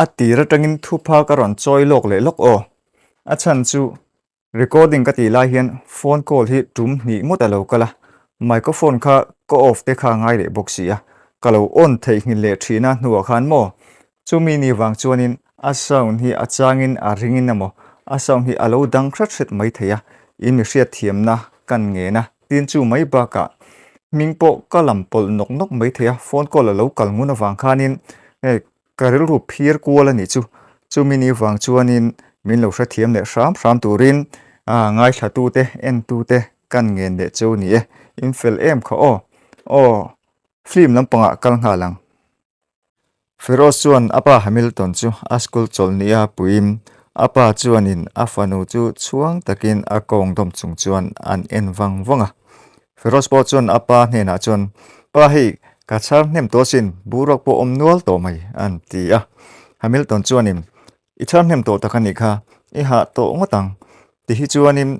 A tir atangin thupha ka rawn chawi lawk leh lawk aw. A chhan chu recording ka tih lai hian phone call hi tum hnih ngawt a lo kal a, microphone kha ka off te kha a ngai leh bawk si a, ka lo on theihnghilh leh thin a hnuah khan maw chumi ni vang chuanin a sound hi a changin a ringin emaw a sound hi a lo dang hret hret mai thei a, in mi hriatthiamna kan ngen a. Tin chu mai bakah hming pawh ka lam pawlh nawk nawk mai thei a, phone call a lo kal ngun avang khanin hei ka rilru phir kual a nih chu. Chumi ni vang chuanin min lo hrethiam leh hram hram turin ngaithlatute, entute kan ngen leh cheu ni e. In fel em kha aw. Aw, film lampangah kal nghal ang. Feroz chuan a pa Hamilton chu a school chawlh ni a puiin a pa chuanin a fanu chu chhuang takin a kawng dawm chung chuan an en vang vang a. Feroz pawh chuan a pa hnenah chuan, Pa hei, ka chhar hnem tawh asin, boruak pawh awm nual tawh mai, an ti a. Hamilton chuanin, I chhar hnem tawh tak a nih kha, i hah tawh ngawt ang, ti hi chuanin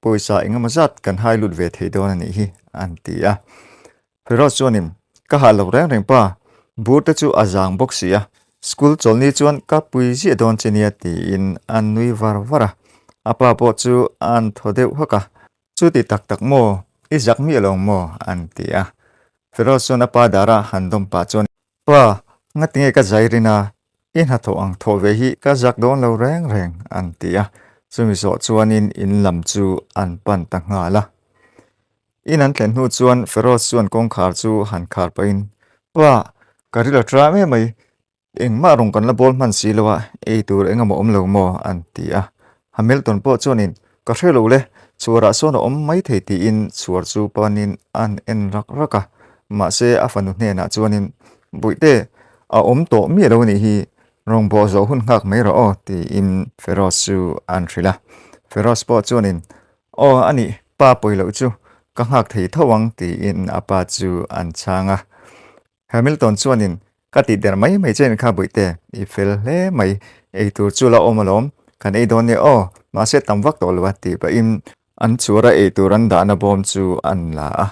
pawisa engemaw zat kan hai lut ve thei dawn a nih hi, an ti a. Feroz chuanin, Ka hah lo reng reng pa, bur te chu a zang bawk si a, school chawlhni chuan ka pui ziah dawn che nia tiin a nui var var a. A pa pawh chu a an thaw deuh hawk a, Chuti tak tak maw, i zak miah lo maw? an ti a. Feroz chuan a pa dara han dawm pah chuan, Pa, ngatinge ka zai rin a, i hnathawh ang thawh ve hi ka zak dawn lo reng reng, an ti a. Chumi zawh chuanin in lam chu an pan ta nghal a. In an thlen hnu chuan Feroz chuan kawngkhar chu han khar pahin, Pa, ka ril a tram em mai, engmah rawn kan la bawl hman si lo a, ei tur eng emaw awm lo maw? an ti a. Hamilton pawh chuanin, Ka hre lo le, chhuarah sawn a awm mai thei tiin chhuar chu panin an en rak rak a. Mahse a fanu hnenah chuanin, Bawihte, a awm tawh miah lo a nih hi, rawn bawh zawh hun nghak mai rawh aw tiin Feroz chu an hrilh a. Feroz pawh chuanin, Aw a nih, pa pawi loh chu ka nghak thei tho ang tiin a pa chu an chhang a. Hamilton chuanin, Ka tih der mai mai che in kha Bawihte, i fel hle mai, ei tur chu la awm alawm, kan ei dawn nia aw, mahse tam vak tawh lo a tih pahin an chhuara ei tur an dahna bawm chu an la a.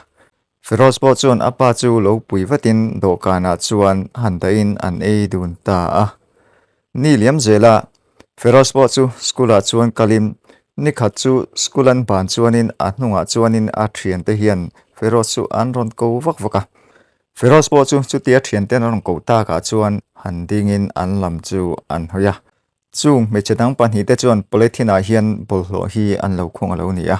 Feroz pawh chuan a pa chu lo pui vatin dawhkanah chuan han dahin an ei dun ta a. Ni liam zela Feroz pawh chu school ah chuan kalin nikhat chu school an ban chuanin a hnungah chuanin a thiante hian Feroz chu an rawn ko vak vak a. Feroz pawh chu chutia thiante an rawn koh takah chuan han dingin an lam chu an hawi a. Chung hmeichhe dang pahnihte chuan polythene ah hian bawlhhlawh hi an lo khung a lo ni a.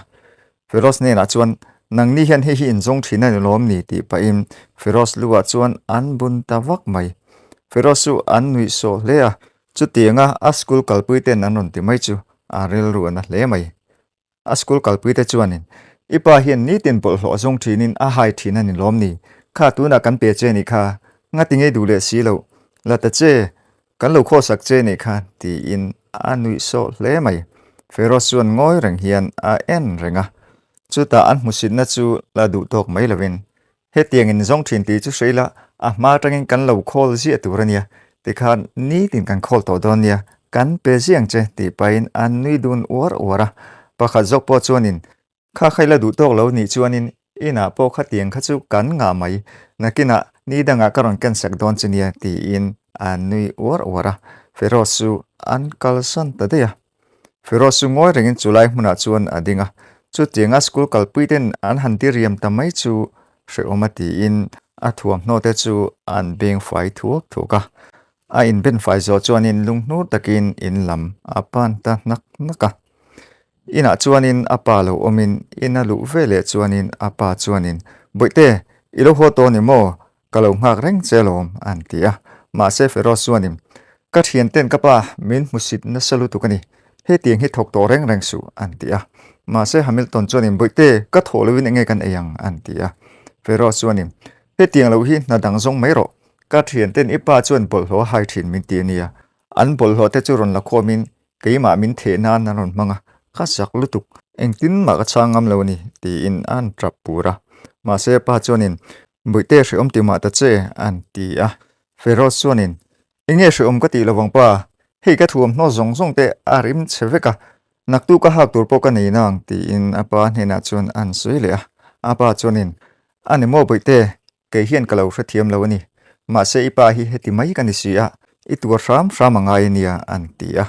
Feroz hnenah chuan, Nangni hian hei hi in zawng thin a ni lawm ni? tih pahin Feroz lu ah chuan an bun ta vak mai. Feroz chu an nuih sawh hle a, chutianga a school kalpui ten an rawn ti mai chu a rilru a na hle mai. A school kalpuite chuanin, I pa hian nitin bawlhhlawh a zawng thinin a hai thin a ni lawm ni? Kha tunah kan pe che nih kha, ngati ngei duh leh si loh, la ta che, kan lo khawsak che nih kha, tiin a nuih sawh hle mai. Feroz chuan ngawi reng hian a en reng a, chutah an hmusitna chu la duh tawk mai lovin, Hetiang in zawng thin tih chu hre ila, a hma atangin kan lo khawl ziah tur a nia, tikhan nitin kan khawl tawh dawn nia, kan pe ziah ang che tih pahin an nui dun uar uar a. Pakhat zawk pawh chuanin, Kha kha ila duh tawk lo nih chuanin inah pawh khatiang kha chu kan ngah mai, nakinah ni dangah ka rawn ken sak dawn che nia tiin an nui uar uar a, Feroz chu an kalsan ta daih a. Feroz chu ngawi rengin chu lai hmunah chuan a ding a, chutianga school kalpui ten an han ti riam ta mai chu hrehawm a tiin a thuamhnaw te chu an beng fai thuak thuak a. A inben fai zawh chuanin lunghnur takin in lam a pan ta hnak hnak a. Inah chuanin a pa lo awmin in a luh veleh chuanin a pa chuanin, Bawihte, i lo haw tawh ni maw? Ka lo nghak reng che alawm, an ti a. Mahse Feroz chuanin, Ka thianten ka pa min hmusit nasa lutuk a ni. Hetiang hi thawk tawh reng reng suh, an ti a. Mahse Hamilton chuanin, Bawihte, ka thawh loin enge kan ei ang, an ti a. Feroz chuanin, Hetiang lo hi hna dang zawng mai rawh. Ka thianten i pa chuan bawlhhlawh a hai thin min ti a nia. An bawlhhlawh te chu rawn la khawmin keimah min theh nan an rawn hmang a, ka zak lutuk. Engtin mah ka chhang ngam lo a ni, tiin an tap pur a. Mahse pa chuanin, Bawihte hrehawm ti mah ta che, an ti a. Feroz chuanin, Enge hrehawm ka tih lovang pa, hei ka thuamhnaw zawng zawng te a rim chhe vek a, naktu ka hak tur pawh ka nei nang, tiin a pa hnenah chuan an sawi leh a. A pa chuanin, A ni maw Bawihte, Kei hian ka lo hrethiam lo a ni. Mahse i pa hi heti mai ka ni si a. I tuar hram hram a ngai a nia, an ti a.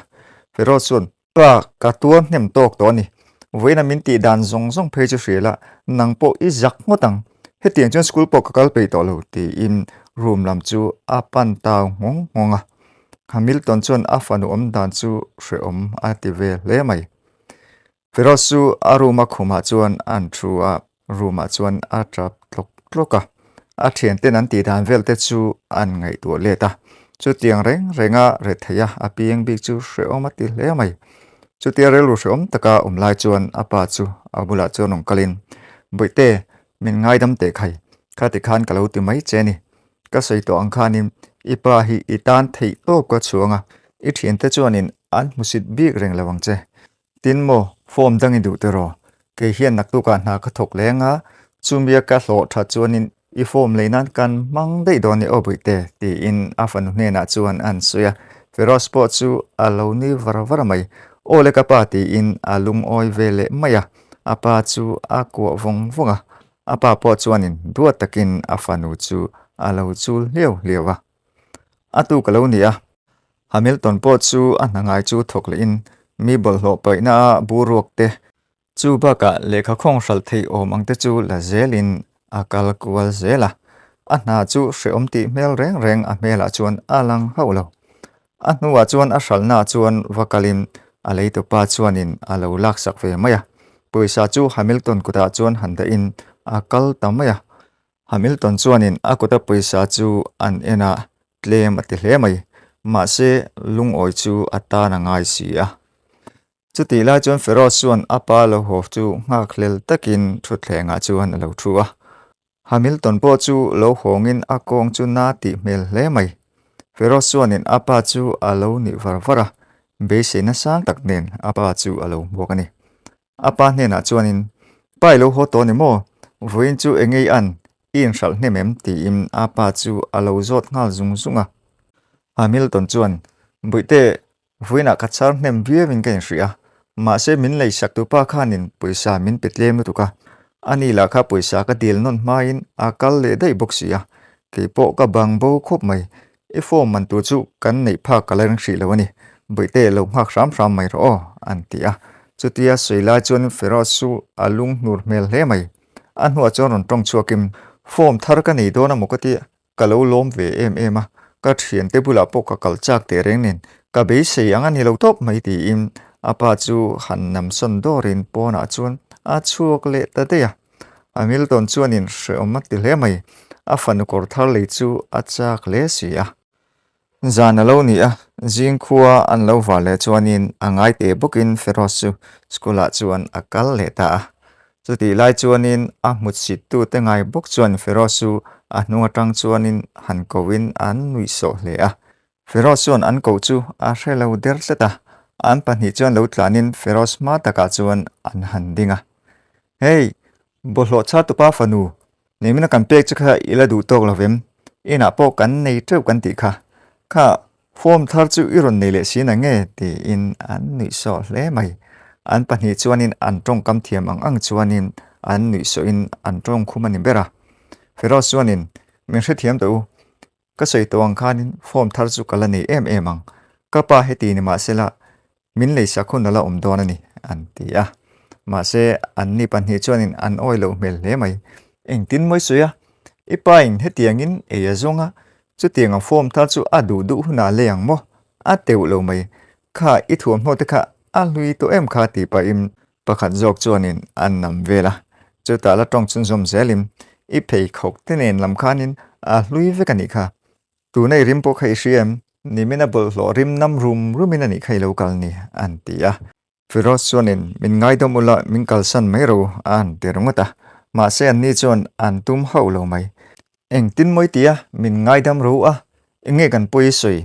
Feroz chuan, Pa, ka tuar hnem tawk tawh a ni. Vawiina min tih dan zawng zawng phei chu hria la, nang pawh i zak ngawt ang. Hetiang chuan school pawh ka kal peih tawh lo, tiin room lam chu a pan tau nghawng nghawng a. Hamilton chuan a fanu awm dan chu hrehawm a ti ve hle mai. Feroz chu a room a khumah chuan an thu a, room ah chuan a tap tlawk tlawk a. A thianten an tih dan vel te chu an ngaihtuah let a. Chutiang reng renga rethei a, a piang bik chu hrehawm a ti hle mai. Chutia rilru hrehawm taka awm lai chuan a pa chu a bulah chuan rawn kalin, Bawihte, min ngaidam teh khai, khati khan ka lo ti mai che ni. Ka sawi tawh ang khanin i pa hi i tan theih tawp ka chhuang a, i thiante chuanin an hmusit bik reng lo ang che. Tin maw, form dang i duh tiraw? Kei hian naktukah hna ka thawk leng a, chumia ka hlawh that chuanin i form lei nan kan hmang daih dawn e aw Bawihte, tiin a fanu hnenah chuan an sawi a. Feroz pawh chu a lo nui var var mai. Aw le ka pa tiin a lungawi ve leh mai a, a pa chu a kuah vawng vawng a. A pa pawh chuanin duat takin a fanu chu a lo chul hliau hliau a. A tuk a lo ni a, Hamilton pawh chu a hna ngai chu thawk lehin mi bawlhhlawh paihna a buruak te, chu bakah lehkha khawng hralh theih awm ang te chu la zelin a kal kual zel a. A hna chu hrehawm tih hmel reng reng a hmelah chuan a lang hauh lo. A hnuah chuan a hralhnaah chuan va kalin a leitupa chuanin a lo laksak ve mai a. Pawisa chu Hamilton kutah chuan han dahin a kal ta mai a. Hamilton chuanin a kuta pawisa chu an en a, tlem a ti hle mai. Mahse, lungawi chu a tan a ngai si a. Chutih lai chuan Feroz chuan a pa lo haw chu nghakhlel takin thutthlengah chuan a lo thu a. Hamilton pawh chu lo hawngin a kawng chu na tih hmel hle mai. Feroz chuanin a pa chu a lo nih var var a, beiseina sang tak nen a pa chu a lo hmuak a ni. A pa hnenah chuanin, Pa i lo haw tawh ni maw? Vawiin chu eng ngei an i inhralh hnem em? tiin a pa chu a lo zawt nghal zung zung a. Hamilton chuan, Bawihte, Vawiinah ka char hnem viauin ka inhrih a, mahse min leisak tupa khanin pawisa min pe tlem lutuk a, ani lah kha pawisa ka dil nawn hmain a kal leh daih bawk si a, keipawh ka bang bo khawp mai, i form man tur chu kan neih phak ka la ring hrih lo a ni, bawihte lo nghak hram hram mai rawh aw, an ti a. Chutia sawi lai chuan Feroz chu a lunghnur hmel hle mai, a hnuah chuan rawn tawng chhuakin, Form thar ka nei dawn a maw ka ti a, Ka lo lawm ve em em a, ka thiante bulah pawh ka kal chak teh reng nen, ka beisei ang a ni lo tawp mai tiin a pa chu han namsawn dawrin pawnah chuan a chhuak leh ta daih a. Hamilton chuanin hrehawm a ti hle mai, a fanu kawr thar lei chu a chak hle si a. Zan a lo ni a, zing khua an lo var leh chuanin a ngai teh bawkin Feroz chu school-ah chuan a kal leh ta a. Chutih lai chuanin a hmutsittute ngai bawk chuan Feroz chu a hnung atang chuanin han kohin an nuihsawh hle a. Feroz chuan an koh chu a hre lo der tlat a, an pahnih chuan lo tlanin Feroz hma takah chuan an han ding a. Hey! Bawlhhlawh chhatupa fanu, Neihmina kan pek che kha i la duh tawk lo vem? Inah pawh kan nei teuh kan tih kha. Kha form thar chu i rawn nei leh si na nge? tiin an nuihsawh hle mai. An pahnih chuanin an tawngkam thiam ang ang chuanin an nuihsawhin an tawngkhum a ni ber a. Feroz chuanin, Min hrethiam tawh u. Ka sawi tawh ang khanin form thar chu ka la nei em em ang. Ka pa heti ni mahsela min leisak hun a la awm dawn a ni, an ti a. Mahse, anni pahnih chuanin an awi loh hmel hle mai. Engtin mawi sawi a? I pa in hetiangin ei a zawng a, chutiang ang form thar chu a duh duh hunah lei ang maw? A teuh lo mai. Kha i thuamhnaw te kha a hlui tawh em kha tih pahin Pakhat zawk chuanin an nam vel a, chutah la tawng chhunzawm zelin i pheikhawk te nen lam khanin a hlui vek a nih kha. Tuna i rim pawh kha i hria em? Nimina bawlhhlawh rim nam rum rumin a nih kha i lo kal ni, an ti a. Firoz chuanin min ngaidawm ula min kalsan mai ro a han ti ringawt a, mahse anni chuan an tum hauh lo mai. Engtin mawi tia min ngaidam ro a, enge kan pawi i sawi?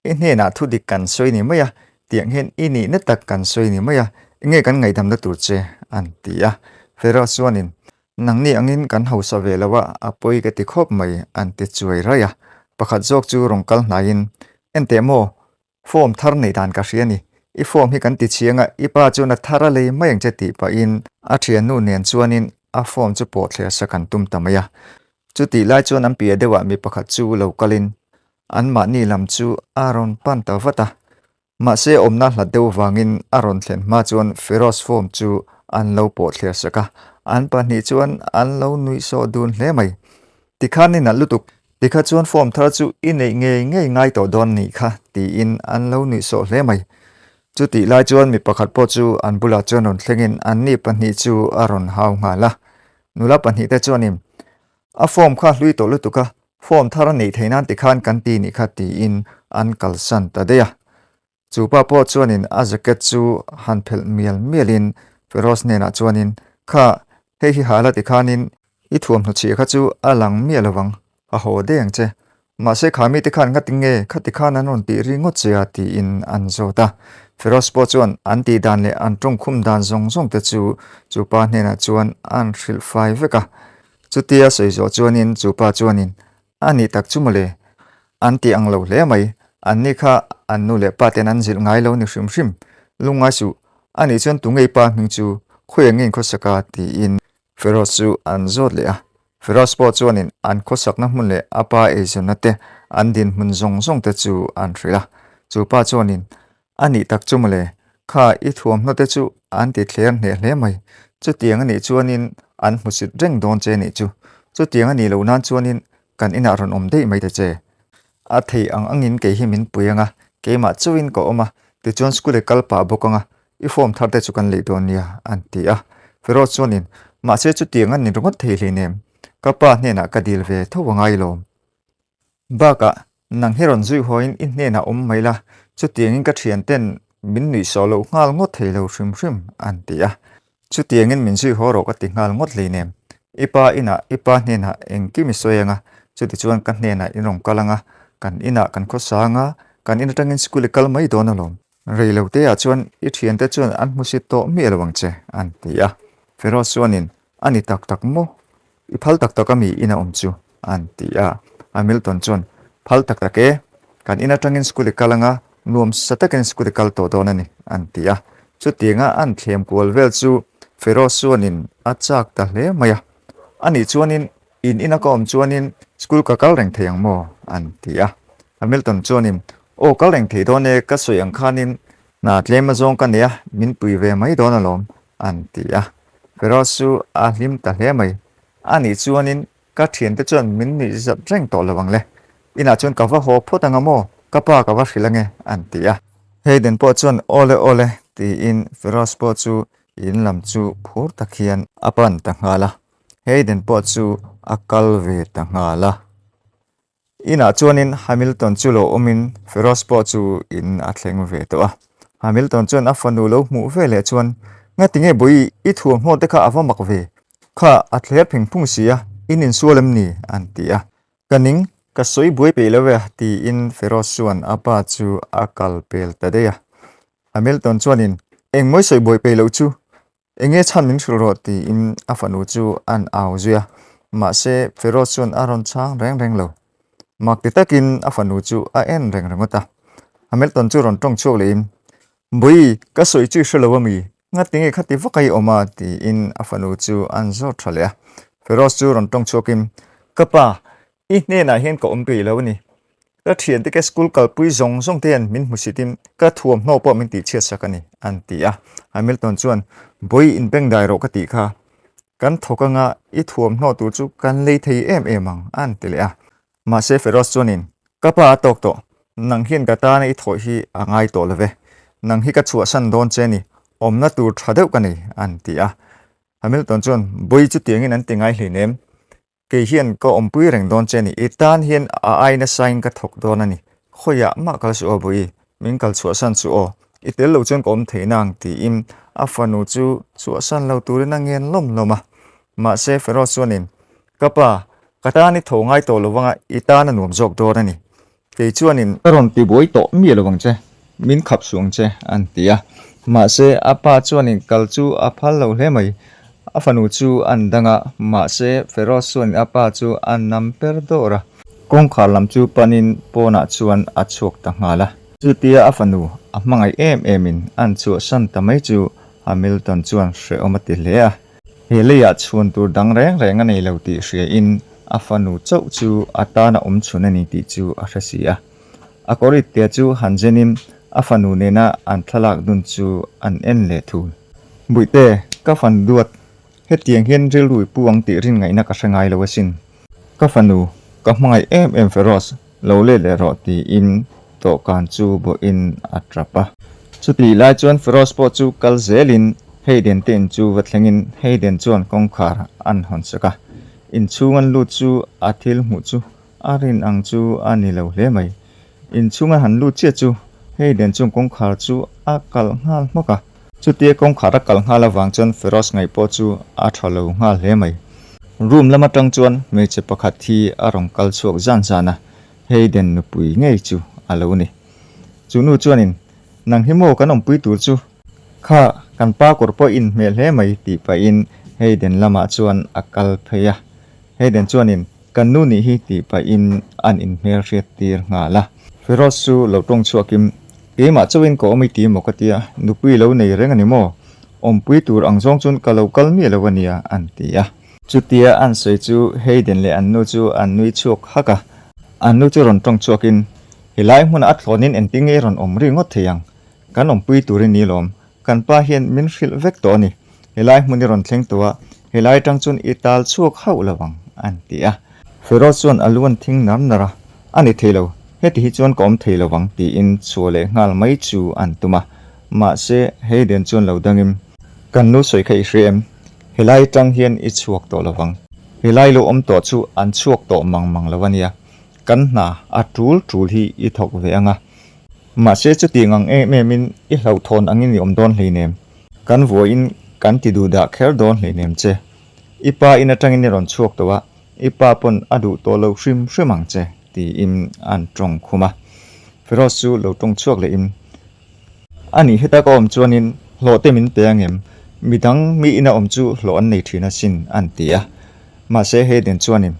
I hnenah thu dik kan sawi ni mai a, tiang hian i nihna tak kan sawi ni mai a, enge kan ngaihdamna tur che? an ti a. Pharaoh chuanin, Nangni angin kan hausa ve lo a, a pawi ka ti khawp mai, an ti chuai raih a. Pakhat zawk chu rawn kal hnaiin, Enteh maw, form thar neih dan ka hria a ni. I form hi kan ti chiang a, i pa chuan a thar a lei mai ang che tih pahin a thiannu nen chuanin a form chu pawh thler sak an tum ta mai a. Chutih lai chuan an piah deuhah mi pakhat chu lo kalin. Anmahni lam chu a rawn pan ta vat a. Mahse awmna hlat deuh vangin a rawn thlen hma chuan Feroz form chu an lo pawh thler sak a, an pahnih chuan an lo nuihsawh dun hle mai. Tikhan i nalh lutuk, tikha chuan form thar chu i neih ngei ngei ngai tawh dawn nih kha tiin an lo nuihsawh hle mai. Chutih lai chuan mi pakhat pawh chu an bulah chuan rawn thlengin anni pahnih chu a rawn hau nghal a. Nula pahnihte chuanin A form kha hlui tawh lutuk a, form thar a neih theih nan tikhan kan ti nih kha tiin an kalsan ta daih a. Chu pa pawh chuanin a jacket chu han phelh mial mialin Feroz hnenah chuanin, Kha, hei hi ha la tikhanin i thuamhnaw chhia kha chu a lang miah lo vang, a haw daih ang che. Mahse kha mite khan ngati nge khati khan an rawn tih ri ngawt che a tiin an zawt a. Feroz pawh chuan an tih dan leh an tawngkhum dan zawng zawng te chu chu pa hnenah chuan an hrilh fai vek a. Chutia sawi zawh chuanin chu pa chuanin a nih tak chu mawle an tih ang lo hle mai, anni kha an nu leh pa ten an zilh ngai lo ni hrim hrim. Lungngai suh, anih chuan tu ngei pa hming chu khawiah nge inkhawsak a tiin Feroz chu an zawt leh a. Feroz pawh chuanin an khawsakna hmun leh a pa eizawnna te, an dinhmun zawng zawng te chu an hrilh a. Chu pa chuanin, A nih tak chu mawle, kha i thuamhnaw te chu an ti thler hneh hle mai. Chutiang a nih chuanin an hmusit reng dawn che nih chu. Chutiang a nih loh nan chuanin kan inah rawn awm daih mai ta che. A thei ang angin kei hi min pui ang a, keimah chauhin ka awm a, tichuan school i kal pah bawk ang a, i form thar te chu kan lei dawn nia, an ti a. Feroz chuanin, Mahse chutiang a ni ringawt thei hleinem, ka pa hnenah ka dil ve tho a ngai lawm. Bakah, nang hi rawn zui hawiin i hnenah awm mai la, chutiangin ka thianten min nuihsawh loh nghal ngawt thei lo hrim hrim, an ti a. Chutiangin min zui haw rawh ka ti nghal ngawt hleinem. I pa inah i pa hnenah engkim i sawi anga, chutichuan ka hnenah in rawn kal anga, kan inah kan khawsa anga, kan in atangin school i kal mai dawn alawm. Rei lo teah chuan i thiante chuan an hmusit tawh miah lo ang che, an ti a. Feroz chuanin, A ni tak tak maw? I phal tak tak ami ina awm chu? an ti a. Hamilton chuan, Phal tak tak e, kan in atangin school i kal anga, nuam sa takin school i kal tawh dawn a ni, an ti a. Chutianga an thlem kual vel chu Feroz chuanin a chak ta hle mai a. Anih chuanin in ina ka awm chuanin school ka kal reng thei ang maw? an ti a. Hamilton chuanin, Aw kal reng thei dawn e, ka sawi ang khanin hna tlem azawng ka nei a, min pui ve mai dawn alawm, an ti a. Feroz chu a hlim ta hle mai. Anih chuanin ka thiante chuan min nuih zat reng tawh lo ang le. Inah chuan ka va haw phawt anga maw? Ka pa ka va hrilh ange, an ti a. Hayden pawh chuan awle awle tiin Feroz pawh chu in lam chu phur tak hian a pan ta nghal a. Hayden pawh chu a kal ve ta nghal a. Inah chuanin Hamilton chu lo awmin Feroz pawh chu in a thleng ve tawh a. Hamilton chuan a fanu lo hmuh ve leh chuan, Ngati nge Bawi, i thuamhnaw te kha a va mak ve? Kha, a thler pheng phung si a, in insual em ni? an ti a. Ka ning, ka sawi buai peih lo e, tiin Feroz chuan a pa chu a kal pel ta daih a. Hamilton chuanin, Engmawi sawi buai peih loh chu, Enge chhan min hrilh rawh tiin a fanu chu an au zui a, mahse Feroz chuan a rawn chhang reng reng lo. Mak ti takin a fanu chu a en reng ringawt a. Hamilton chu rawn tawng chhuak lehin, Bawi, ka sawi chu i hre lo ami? Ngati nge khati vak a i awm a? tiin a fanu chu an zawt tha leh a. Feroz chu rawn tawng chhuakin, Ka pa, I hnenah hian ka awm peih lo a ni. Ka thiante ka school kalpui zawng zawng te hian min hmusitin ka thuamhnaw pawh min tihchhiat sak a ni, an ti a. Hamilton chuan, Bawi inbengdai rawh ka tih kha. Kan thawk anga i thuamhnaw tur chu kan lei thei em em ang, an ti leh a. Mahse Feroz chuanin, Ka pa a tawk tawh. Nang hian ka tana i thawh hi a ngai tawh lo ve. Nang hi ka chhuahsan dawn che a ni. Awmna tur tha deuh ka nei, an ti a. Hamilton chuan, Bawi chutiangin an ti ngai hleinem. Kei hian ka awmpui reng dawn che a ni. I tan hian a ai nasain ka thawk dawn a ni. Khawiah mah kal suh aw Bawi, min kal chhuahsan suh aw. I tel lo chuan ka awm thei nang tiin a fanu chu chhuahsan lo turin a ngen lawm lawm a. Mahse Feroz chuanin, Ka pa, ka tan i tho ngai tawh lo vanga i tan a nuam zawk dawn a ni. Kei chuanin ka rawn ti buai tawh miah lo vang che, min khap suh ang che, an ti a. Mahse, a pa chuanin kal chu a phal lo hle mai. A fanu chu an dang a, mahse, Feroz chuanin a pa chu a nam per dawr a. Kawngkhar lam chu panin pawnah chuan a chhuak ta nghal a. Chutia a fanu a hmangaih em emin an chhuahsan ta mai chu Hamilton chuan hrehawm a ti hle a. He leiah chhuan tur dang reng reng a nei lo tih hriain. a fanu chauh chu a tana awm chhun a ni tih chu a hre si a. A kawr ittea chu han zenin a fanu nena an thlalak dun chu an en leh thul. Buihte, ka fanu duat, hetiang hian rilru i pu ang tih rin ngaihna ka hre ngai lo asin. Ka fanu, ka hmangaih em em Feroz, lo let leh rawh tiin dawhkan chu bawhin a tap a. Chutih lai chuan Feroz pawh chu kal zelin Hayden te in chu va thlengin Hayden chuan kawngkhar an hawn sak a. Inchhung an lut chu a thil hmuh chu A rin ang chu a ni lo hle mai. Inchhunga han lut chiah chu Hayden chuan kawngkhar chu a kalh nghal hmawk a. Chutia kawngkhar a kalh nghal avang chuan Feroz ngaih pawh chu a tha lo nghal hle mai. Room lam atang chuan hmeichhe pakhat hi a rawn kal chhuak zan zan a, Hayden nupui ngei chu a lo ni. Chu nu chuanin, Nang hi maw kan awmpui tur chu? Kha, kan pa kawr pawh inhmeh hle mai tih pahin Hayden lamah chuan a kal phei a. Hayden chuanin, Kan nu nih hi tih pahin an inhmel hriat tir nghal a. Feroz chu lo tawng chhuakin, Keimah chauhin ka awm i ti maw ka tia, nupui lo nei reng a ni maw? Awmpui tur ang zawng chuan ka lo kal miah lo a nia, an ti a. Chutia an sawi chu Hayden leh an nu chu an nui chhuak hak a. An nu chu rawn tawng chhuakin, Helai hmunah a thlawnin engtin nge rawn awm ri ngawt thei ang? Kan awmpui tur i ni lawm, Kan pa hian min hrilh vek tawh a ni. Helai hmun i rawn thleng tawh a, helai atang chuan i tal chhuak hauh lo ang, an ti a. Feroz chuan a lu an thing nar nar a, A ni thei lo, heti hi chuan ka awm thei lo ang, tiin chhuah leh nghal mai chu an tum a. Mahse, Hayden chuan lo dangin, Kan nu sawi kha i hria em? Helai atang hian i chhuak tawh lo vang. Helai lo awm tawh chu an chhuak tawh mang mang lo a nia. Kan hna a tul tul hi i thawk ve ang a. Mahse chutiang ang em emin i hlauhthawn angin i awm dawn hleinem. Kan vuain kan ti duh dah kher dawn hleinem che. I pa in atangin i rawn chhuak tawh a, i pa pawn a duh tawh lo hrim hrim ang che, tiin an tawng khum a. Feroz chu lo tawng chhuak lehin, A nih heta ka awm chuanin hlawh te min pe angem? Midang mi ina awm chu hlawh an nei thin asin, an ti a. Mahse Hayden chuanin,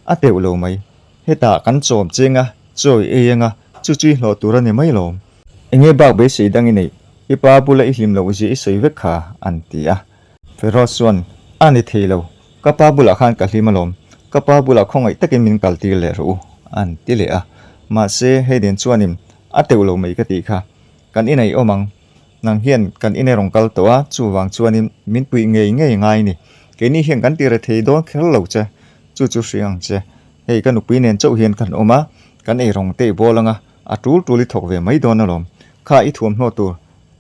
A teuh lo mai. Hetah kan chawm cheng a, chawi ei anga, chu chu i hlawh tur a ni mai lawm. Enge bak beisei dang i neih? I pa bula i hlim loh zia i sawi vek kha, an ti a. Feroz chuan, A ni thei lo, ka pa bulah khan ka hlim alawm, ka pa bulah khawngaih takin min kal tir leh rawh u, an ti leh a. Mahse, Hayden chuanin, A teuh lo mai ka tih kha, kan inei awm ang. Nang hian kan inei rawn kal tawh a, chuvang chuanin min puih ngei ngei ngai ni. Keini hian kan ti rethei dawn kher lo che, chu chu hria ang che. Hei ka nupui nen chauh hian kan awm a, kan ei rawng te i bawl ang a, a tul tul i thawk ve mai dawn alawm. Kha i thuamhnaw tur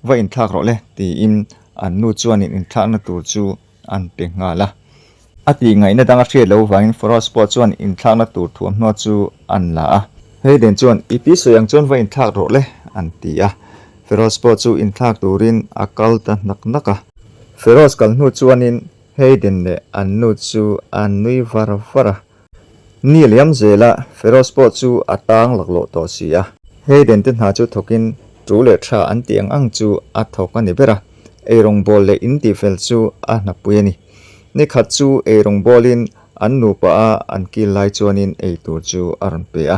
va inthlak rawh le tiin an nu chuanin inthlakna tur chu an pe nghal a. A tih ngaihna dang a hriat loh vangin Feroz pawh chuan inthlakna tur thuamhnaw chu an la a. Hayden chuan i pi sawi ang chuan va inthlak rawh le an ti a. Feroz pawh chu inthlak turin a kal ta hnak hnak a. Feroz kal hnu chuanin Hayden leh an nu chu an nui var var a. Ni liam zela Feroz pawh chu a tang laklawh tawh si a. Hayden te hna chu thawkin tu leh tha an tih ang ang chu a thawk a ni ber a, eirawngbawl leh in tihfel chu a hnapui a ni. Ni khat chu eirawngbawlin an nupa a an kil lai chuanin eitur chu a rawn pe a.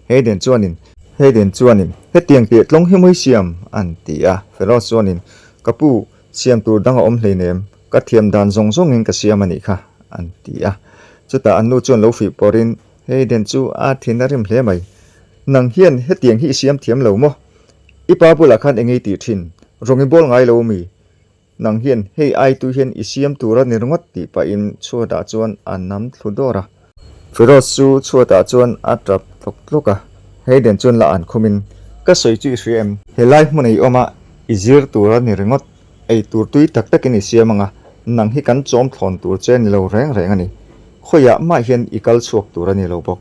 Hayden chuanin, Hayden chuanin, Hetiang tih tlawng hi mawi siam, an ti a. Feroz chuanin, Ka pu, Siam tur dang a awm hleinem, ka thiam dan zawng zawngin ka siam a nih kha, an ti a. Chutah an nu chuan lo fih pawrin, Hayden chu a thin a rim hle mai. Nang hian hetiang hi i siam thiam lo maw? I pa bulah khan eng ei tih thin? Rawng i bawl ngai lo mi? Nang hian hei ai tu hian i siam tur a ni ringawt tih pahin chhuatah chuan a nam thlu dawr a. Firoz chu chhuatah chuan a tap tlawk tlawk a, Hayden chuan la an khumin, Ka sawi chu i hria em? Helai hmun ei awma i zir tur a ni ringawt, ei tur tui tak takin i siam ang a, nang hi kan chawm thlawn tur che ni lo reng reng a ni. Khawiah mah hian i kal chhuak tur a ni lo bawk.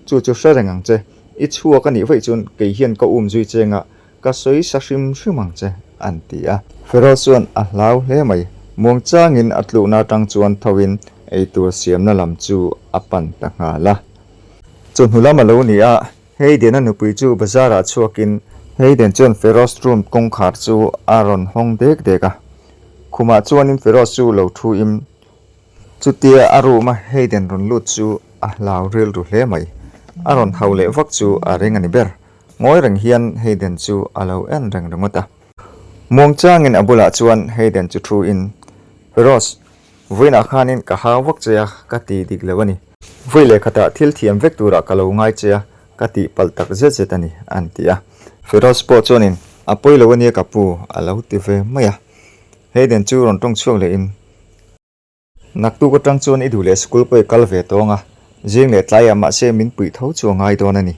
Chu chu hre reng ang che, i chhuak a nih vaih chuan kei hian ka um zui che anga Ka sawi sa hrim hrim ang che, an ti a. Feroz chuan a hlau hle mai. Muangchangin a tlukna atang chuan thoin eitur siamna lam chu a pan ta nghal a. Chawhnu lam a lo ni a, Hayden-a nupui chu bazar-ah chhuakin Hayden chuan Feroz room kawngkhar chu a rawn hawng dek dek a. Khumah chuanin Feroz chu lo thuin Chutia a room a Hayden rawn lut chu a hlau rilru hle mai. A rawn hau leh vak chu a ring a ni ber. Ngawi reng hian Hayden chu a lo en reng ringawt a. Muangchangin a bulah chuan Hayden chu thu in, Rose, vawiinah khanin ka hau vak che a, ka ti dik lo a ni. Vawi leh khatah thil thiam vek turah ka lo ngai che a, ka tih palh tak zet zet a ni, an ti a. Feroz pawh chuanin, A pawi lo ania ka pu, a lo ti ve mai a. Hayden chu rawn tawng chhuak lehin, Naktuk atang chuan i duh leh school pawh i kal ve tawng a, zing leh tlaiah mahse min puih tho chu a ngai dawn a ni.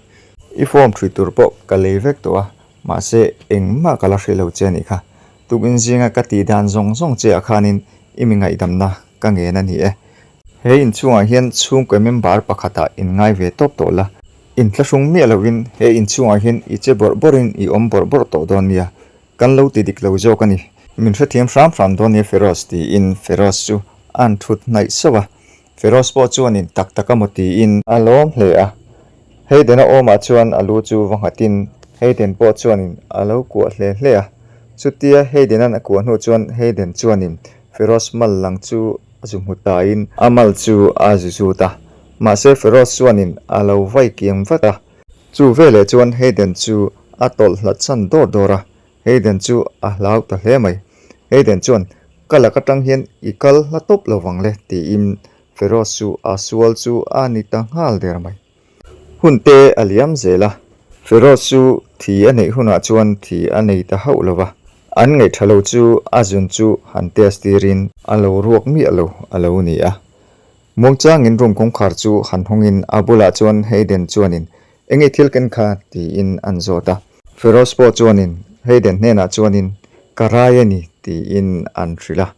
I form thui tur pawh ka lei vek tawh a, mahse engmah ka la hre lo che a nih kha. Tukin zinga ka tih dan zawng zawng che ah khanin i mi ngaihdamna ka ngen a ni e. He inchhungah hian chhungkaw member pakhatah inngai ve tawp tawh la, inthlahrung miah lovin he inchhungah hian i che bawrh bawrhin i awm bawrh bawrh tawh dawn nia, kan lo ti dik lo zawk a ni. Min hrethiam hram hram dawn nia Feroz tiin Feroz chu a han thut hnaih sauh a, Feroz pawh chuanin tak tak a maw tiin a lawm hle a, Hayden-a awmah chuan a lu chu va nghatin Hayden pawh chuanin a lo kuah hle hle a, chutia Hayden-a'n a kuah hnu chuan Hayden chuanin Feroz mal lang chu A zu hmu tain a mal chu a zu zut a, mahse Feroz chuanin a lo vai kiang vat a. Chu veleh chuan Hayden chu a tawlh hlat chan dawr dawr a, Hayden chu a hlau ta hle mai. Hayden chuan, Ka lak atang hian i kal hla tawp lo vang le, tiin Feroz chu a sual chu a ni ta nghal der mai. Hun te a liam zel a, Feroz chu thi a neih hunah chuan thi a nei ta hauh lo va, an ngaihṭha lo chu a zun chu han test tirin a lo ruak miah lo a lo ni a. Muangchangin room kawngkhar chu han hawngin a bulah chuan Hayden chuanin Enge thil ken kha? tiin an zawt a. Feroz pawh chuanin Hayden hnenah chuanin Ka rai a ni tiin an hrilh a.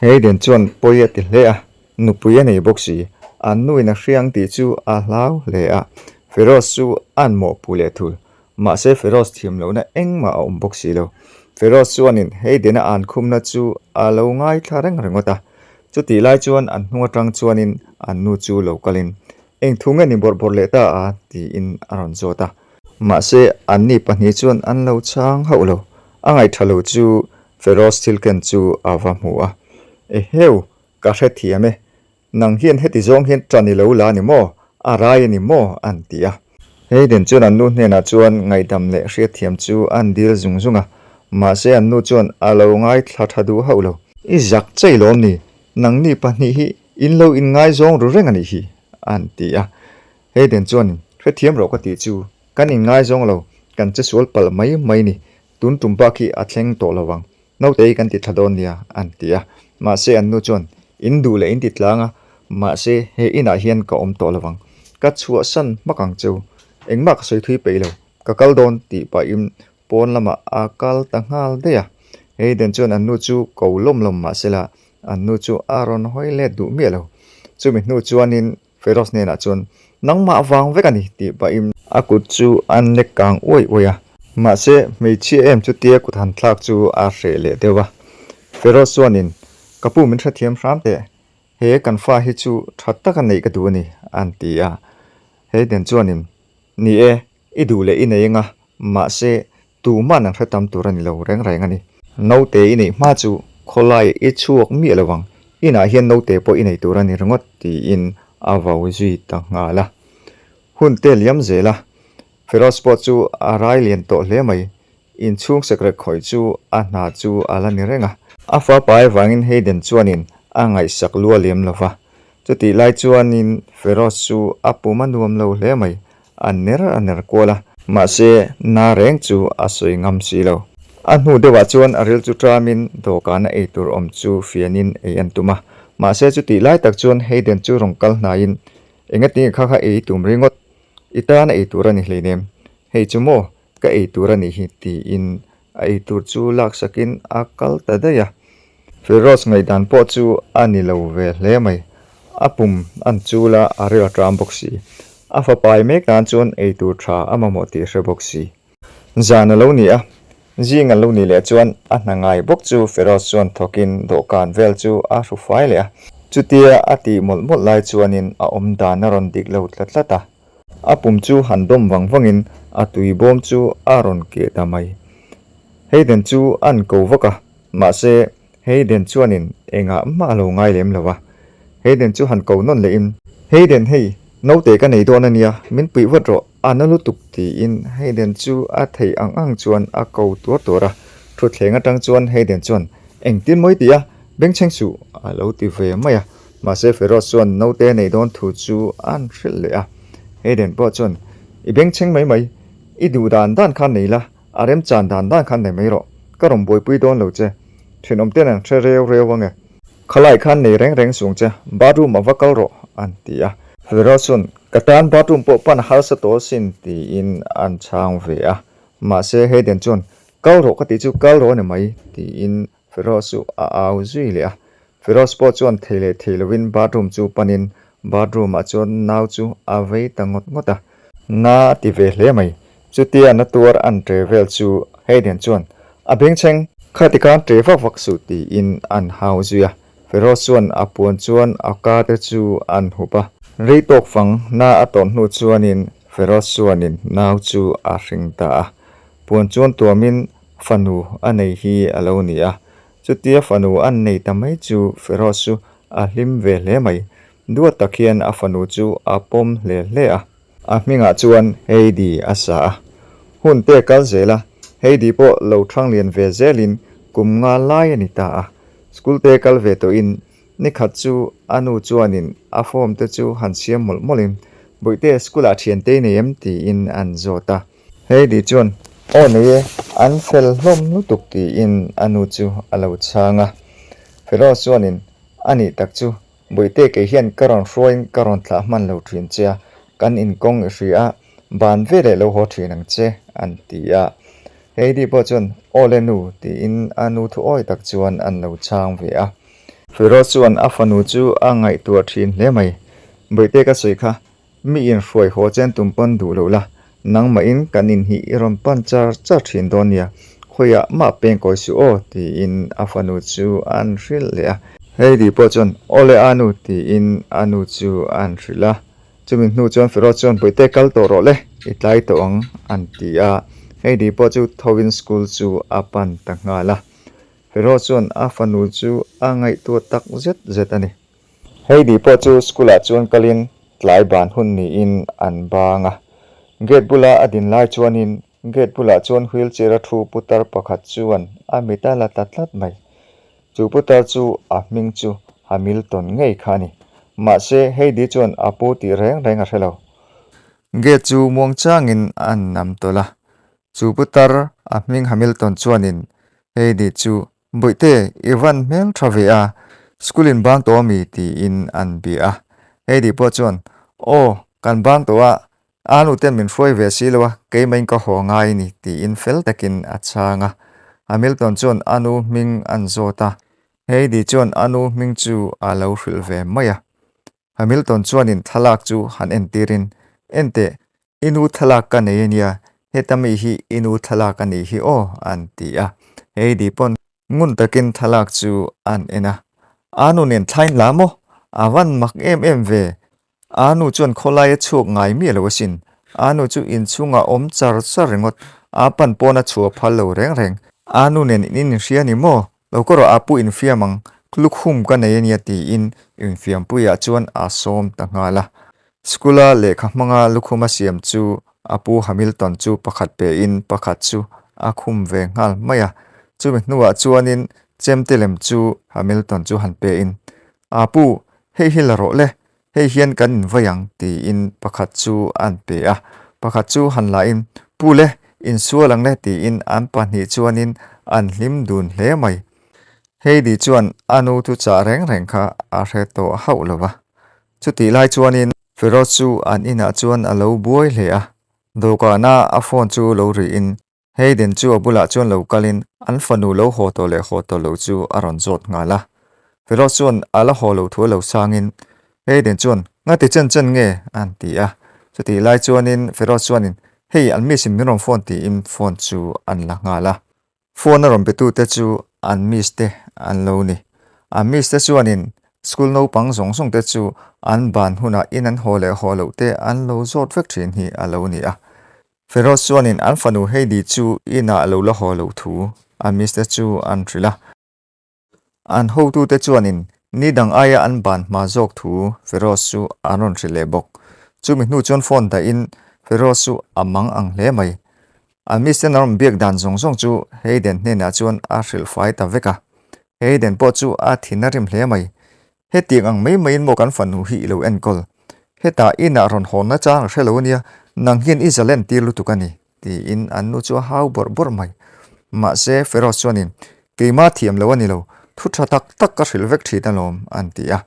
Hayden chuan pawi a ti hle a, Nupui a nei bawk si, an nuin a hriang tih chu a hlau hle a, Feroz chu an mawhpuh leh thul. Mahse Feroz thiam lohna engmah a awm bawk si lo. Feroz chuanin Hayden-a an khumna chu a lo ngaithla reng ringawt a. Chutih lai chuan an hnung atang chuanin an nu chu lo kalin, Eng thu nge ni bawrh bawrh leh ta a? tiin a rawn zawt a. Mahse anni pahnih chuan an lo chhang hauh lo. A ngaihṭha lo chu Feroz thil ken chu a va hmu a. Eheu! Ka hrethiam e. Nang hian heti zawng hian ṭan i lo la a ni maw? A rai a ni maw? An ti a. Hayden chuan an nu hnenah chuan ngaihdam leh hriatthiam chu an dil zung zung a, mahse an nu chuan a lo ngaithla ṭha duh hauh lo. I zak chei lawm ni? Nangni pahnih hi in lo inngaizawng ru reng a nih hi, an ti a. Hayden chuan, Hrethiam rawh ka tih chu, kan inngaizawng lo, kan che sual palh mai mai ni. Tun tum bak hi a thleng tawh lo ang. Nautei kan ti thla dawn nia, an ti a. Mahse an nu chuan, In duh leh in ti tlang a, mahse he inah hian ka awm tawh lovang. Ka chhuahsan hmak ang cheu. Engmah ka sawi thui peih lo, ka kal dawn tih pahin pawn lamah a kal ta nghal daih a. Hayden chuan an nu chu ko lawm lawm mahsela an nu chu a rawn hawi let duh miah lo. Chumi hnu chuanin Feroz hnenah chuan, Nangmah vang vek a ni, tih pahin a kut chu an lek kang uai uai a. Mahse, hmeichhia em chutia kut han thlak chu a hreh leh deuh a. Feroz chuanin, Ka pu min hrethiam hram teh, he kan fa hi chu tha taka neih ka duh a ni, an ti a. Hayden chuanin, Ni e, I duh leh i nei anga, mahse tuman an hre tam tur a ni lo reng reng a ni. Naute i neih hma chu khawlai i chhuak miah lo ang, inah hian naute pawh i nei tur a ni ringawt tiin a vau zui ta nghal a. Hun te liam zel a, Feroz pawh chu a rai lian tawh hle mai, inchhung sekrek khawih chu a hna chu a la ni reng a. A fa pai vangin Hayden chuanin a ngaihsak lua lem lo va, chutih lai chuanin Feroz chu a pum a nuam lo hle mai, A ner a ner kual a. Mahse, na reng chu a sawi ngam si lo. A hnu deuhah chuan a ril chu ṭamin dawhkana ei tur awm chu fianin ei an tum a. Mahse, chutih lai tak chuan Hayden chu rawn kal hnaiin, Engatinge kha kha ei tum ringawt? I tana ei tur a ni hleinem. Hei chu maw, ka ei tur a nih hi, tiin A ei tur chu laksakin a kal ta daih a. Feroz ngaihdan pawh chu a ni lo ve hle mai. A pum an chul a, a ril a ṭam bawk si. A fapai mek nan chuan ei tur ṭha a mamawh tih hre bawk si. Zan a lo ni a, zing a lo nih leh chuan a hna ngai bawk chu Feroz chuan thawkin dawhkan vel chu a hru fai leh a. Chutia a tih mawlh mawlh lai chuanin a awm dan a rawn dik lo tlat tlat a. A pum chu han dawm vang vangin a tui bawm chu a rawn keh ta mai. Hayden chu an ko vak a, mahse Hayden chuanin engah mah a lo ngai lem lo a. Hayden chu han ko nawn lehin, Hayden hei, naute ka nei dawn a nia, min puih vat rawh, a na lutuk tiin Hayden chu a theih ang ang chuan a ko tuar tuar a. Thutthleng atang chuan Hayden chuan, Engtin mawi ti a, bengchheng suh a lo ti ve mai a. Mahse Feroz chuan naute nei dawn thu chu an hrilh leh a. Hayden pawh chuan, I bengchheng mai mai, i duh dan dan khan nei la, a remchan dan dan khan nei mai rawh, ka rawn buaipui dawn lo che. Thenawm ten an hre reu reu ange. Khalai khan nei reng reng sung che, bathroom a va kal rawh, an ti a. Feroz chuan, Ka tan bathroom pawh pan harsa tawh asin, tiin an chhang ve a. Mahse Hayden chuan, Kal rawh ka tih chu kal rawh a ni mai, tiin Feroz chu a au zui leh a. Feroz pawh chuan thei leh thei lovin bathroom chu panin bathroom ah chuan nau chu a vei ta ngawt ngawt a. Na a ti ve hle mai. Chutia na tuar an tre vel chu Hayden chuan a bengchheng. Khati khan tre vak vak suh tiin an hau zui a. Feroz chuan a puan chuan a ka te chu an hup a. Rei tawk fang na a tawn hnu chuanin Feroz chuanin nau chu a hring ta a. Puan chuan tuamin fanu a nei hi a lo ni a. Chutia fanu an nei ta mai chu Feroz chu a hlim ve hle mai. Duat tak hian a fanu chu a pawm hle hle a. A hmingah chuan Heidi a sa a. Hun te kal zel a, Heidi pawh lo thang lian ve zelin kum nga lai a ni ta a. School te kal ve tawhin nikhat chu a nu chuanin a form te chu han siam mawlh mawlhin, Bawihte, school ah thiante i nei em? tiin an zawt a. Heidi chuan, Aw nei e, an fel hlawm lutuk tiin a nu chu a lo chhang a. Feroz chuanin, A nih tak chu, Bawihte kei hian ka rawn hruaiin ka rawn thlah hman lo thin che a, kan inkawng i hria a, ban veleh lo haw thin ang che, an ti a. Heidi pawh chuan, Aw le nu, tiin a nu thu awi tak chuan an lo chhang ve a. Feroz chuan a fanu chu a ngaihtuah thin hle mai. Bawihte ka sawi kha, Mi inhruai haw chen tum pawn duh loh la, nangmahin kan in hi i rawn pan char char thin dawn nia, khawiah mah peng kawi suh aw, tiin a fanu chu an hrilh leh a. Heidi pawh chuan, Aw le a nu, tiin a nu chu an hrilh a. Chumi hnu chuan Feroz chuan, Bawihte kal tawh rawh le, i tlai tawh ang, an ti a. Heidi pawh chu thovin school chu a pan ta nghal a. Feroz chuan a fanu chu a ngaihtuah tak zet zet a ni. Heidi pawh chu school ah chuan kalin tlai ban hun niin an bang a. Gate bula a din lai chuanin gate bulah chuan wheelchair a thu putar pakhat chuan a mit a la ta tlat mai. Chu putar chu a hming chu Hamilton ngei kha a ni. Mahse Heidi chuan a pu tih reng reng a hre lo. Gate chu muangchangin an nam tawlh a. Chu putar a hming Hamilton chuanin Heidi chu Bawihte, i van hmel tha ve a, school in bang tawh ami? tiin an bia a. Heidi pawh chuan, Aw, kan bang tawh a, a nu ten min hruai ve si lo a, keimahin ka haw ngai a ni, tiin fel takin a chhang a. Hamilton chuan a nu hming an zawt a, Heidi chuan a nu hming chu a lo hrilh ve mai a. Hamilton chuanin thlalak chu han entirin, Enteh, I nu thlalak ka nei ania, heta mi hi i nu thlalak a nih hi aw, an ti a. Heidi pawn ngun takin thlalak chu an en a. A nu nen thlain la maw? A van mak em em ve. A nu chuan khawlai a chhuak ngai miah lo asin. A nu chu inchhungah awm char char ringawt. A pan pawn a chhuah phal lo reng reng. A nu nen in inhria a ni maw? Lo ka rawh a pu infiam ang, lukhum ka nei ania tiin infiampuiah chuan a sawm ta nghal a. School-a lehkha hmanga lukhum a siam chu a pu Hamilton chu pakhat pein pakhat chu a khum ve nghal mai a. Chumi hnuah chuanin chemte lem chu Hamilton chu han pein, A pu, hei hi la rawh le, Hei hian kan invai ang tiin pakhat chu an pe a, pakhat chu han lahin Pu le, insual ang le tiin an pahnih chuanin an hlim dun hle mai. Heidi chuan a nu thu chah reng reng kha a hre tawh hauh lo va. Chutih lai chuanin Feroz chu an inah chuan a lo buai hle a, dawhkana a phone chu lo rihin Hayden chu a bulah chuan lo kalin an fanu lo haw tawh leh haw tawh lo chu a rawn zawt nghal a. Feroz chuan a la haw lo thu a lo sangin Hayden chuan Ngati chen chen nge? an ti a. Chutih lai chuanin Feroz chuanin Hei an miss in min rawn phone tiin phone chu an la nghal a. Phone a rawn betute chu an miss te an lo ni. An miss te chuanin school naupang zawng zawng te chu an ban hunah in an haw leh haw loh te an lo zawt vek thin hi a lo ni a. Feroz chuanin an fanu Heidi chu inah lo la haw loh thu a mister chu an hrilh a. An hotute chuanin ni dang aia an ban hma zawk thu Feroz chu an rawn hrilh leh bawk. Chumi hnu chuan phone dahin Feroz chu a mang ang hle mai. An mister an rawn biak dan zawng zawng chu Hayden hnenah chuan a hrilh fai ta vek a. Hayden pawh chu a thin a rim hle mai. Hetiang ang mai maiin maw kan fanu hi i lo enkawl? Hetah inah rawn hawnna chang a hre lo ania, nang hian i zalen tir lutuk a ni, tiin an nu chu a hau bawrh bawrh mai. Mahse, Feroz chuanin, Keimah thiam lo a ni lo, thu tha tak tak ka hrilh vek thin alawm, an ti a.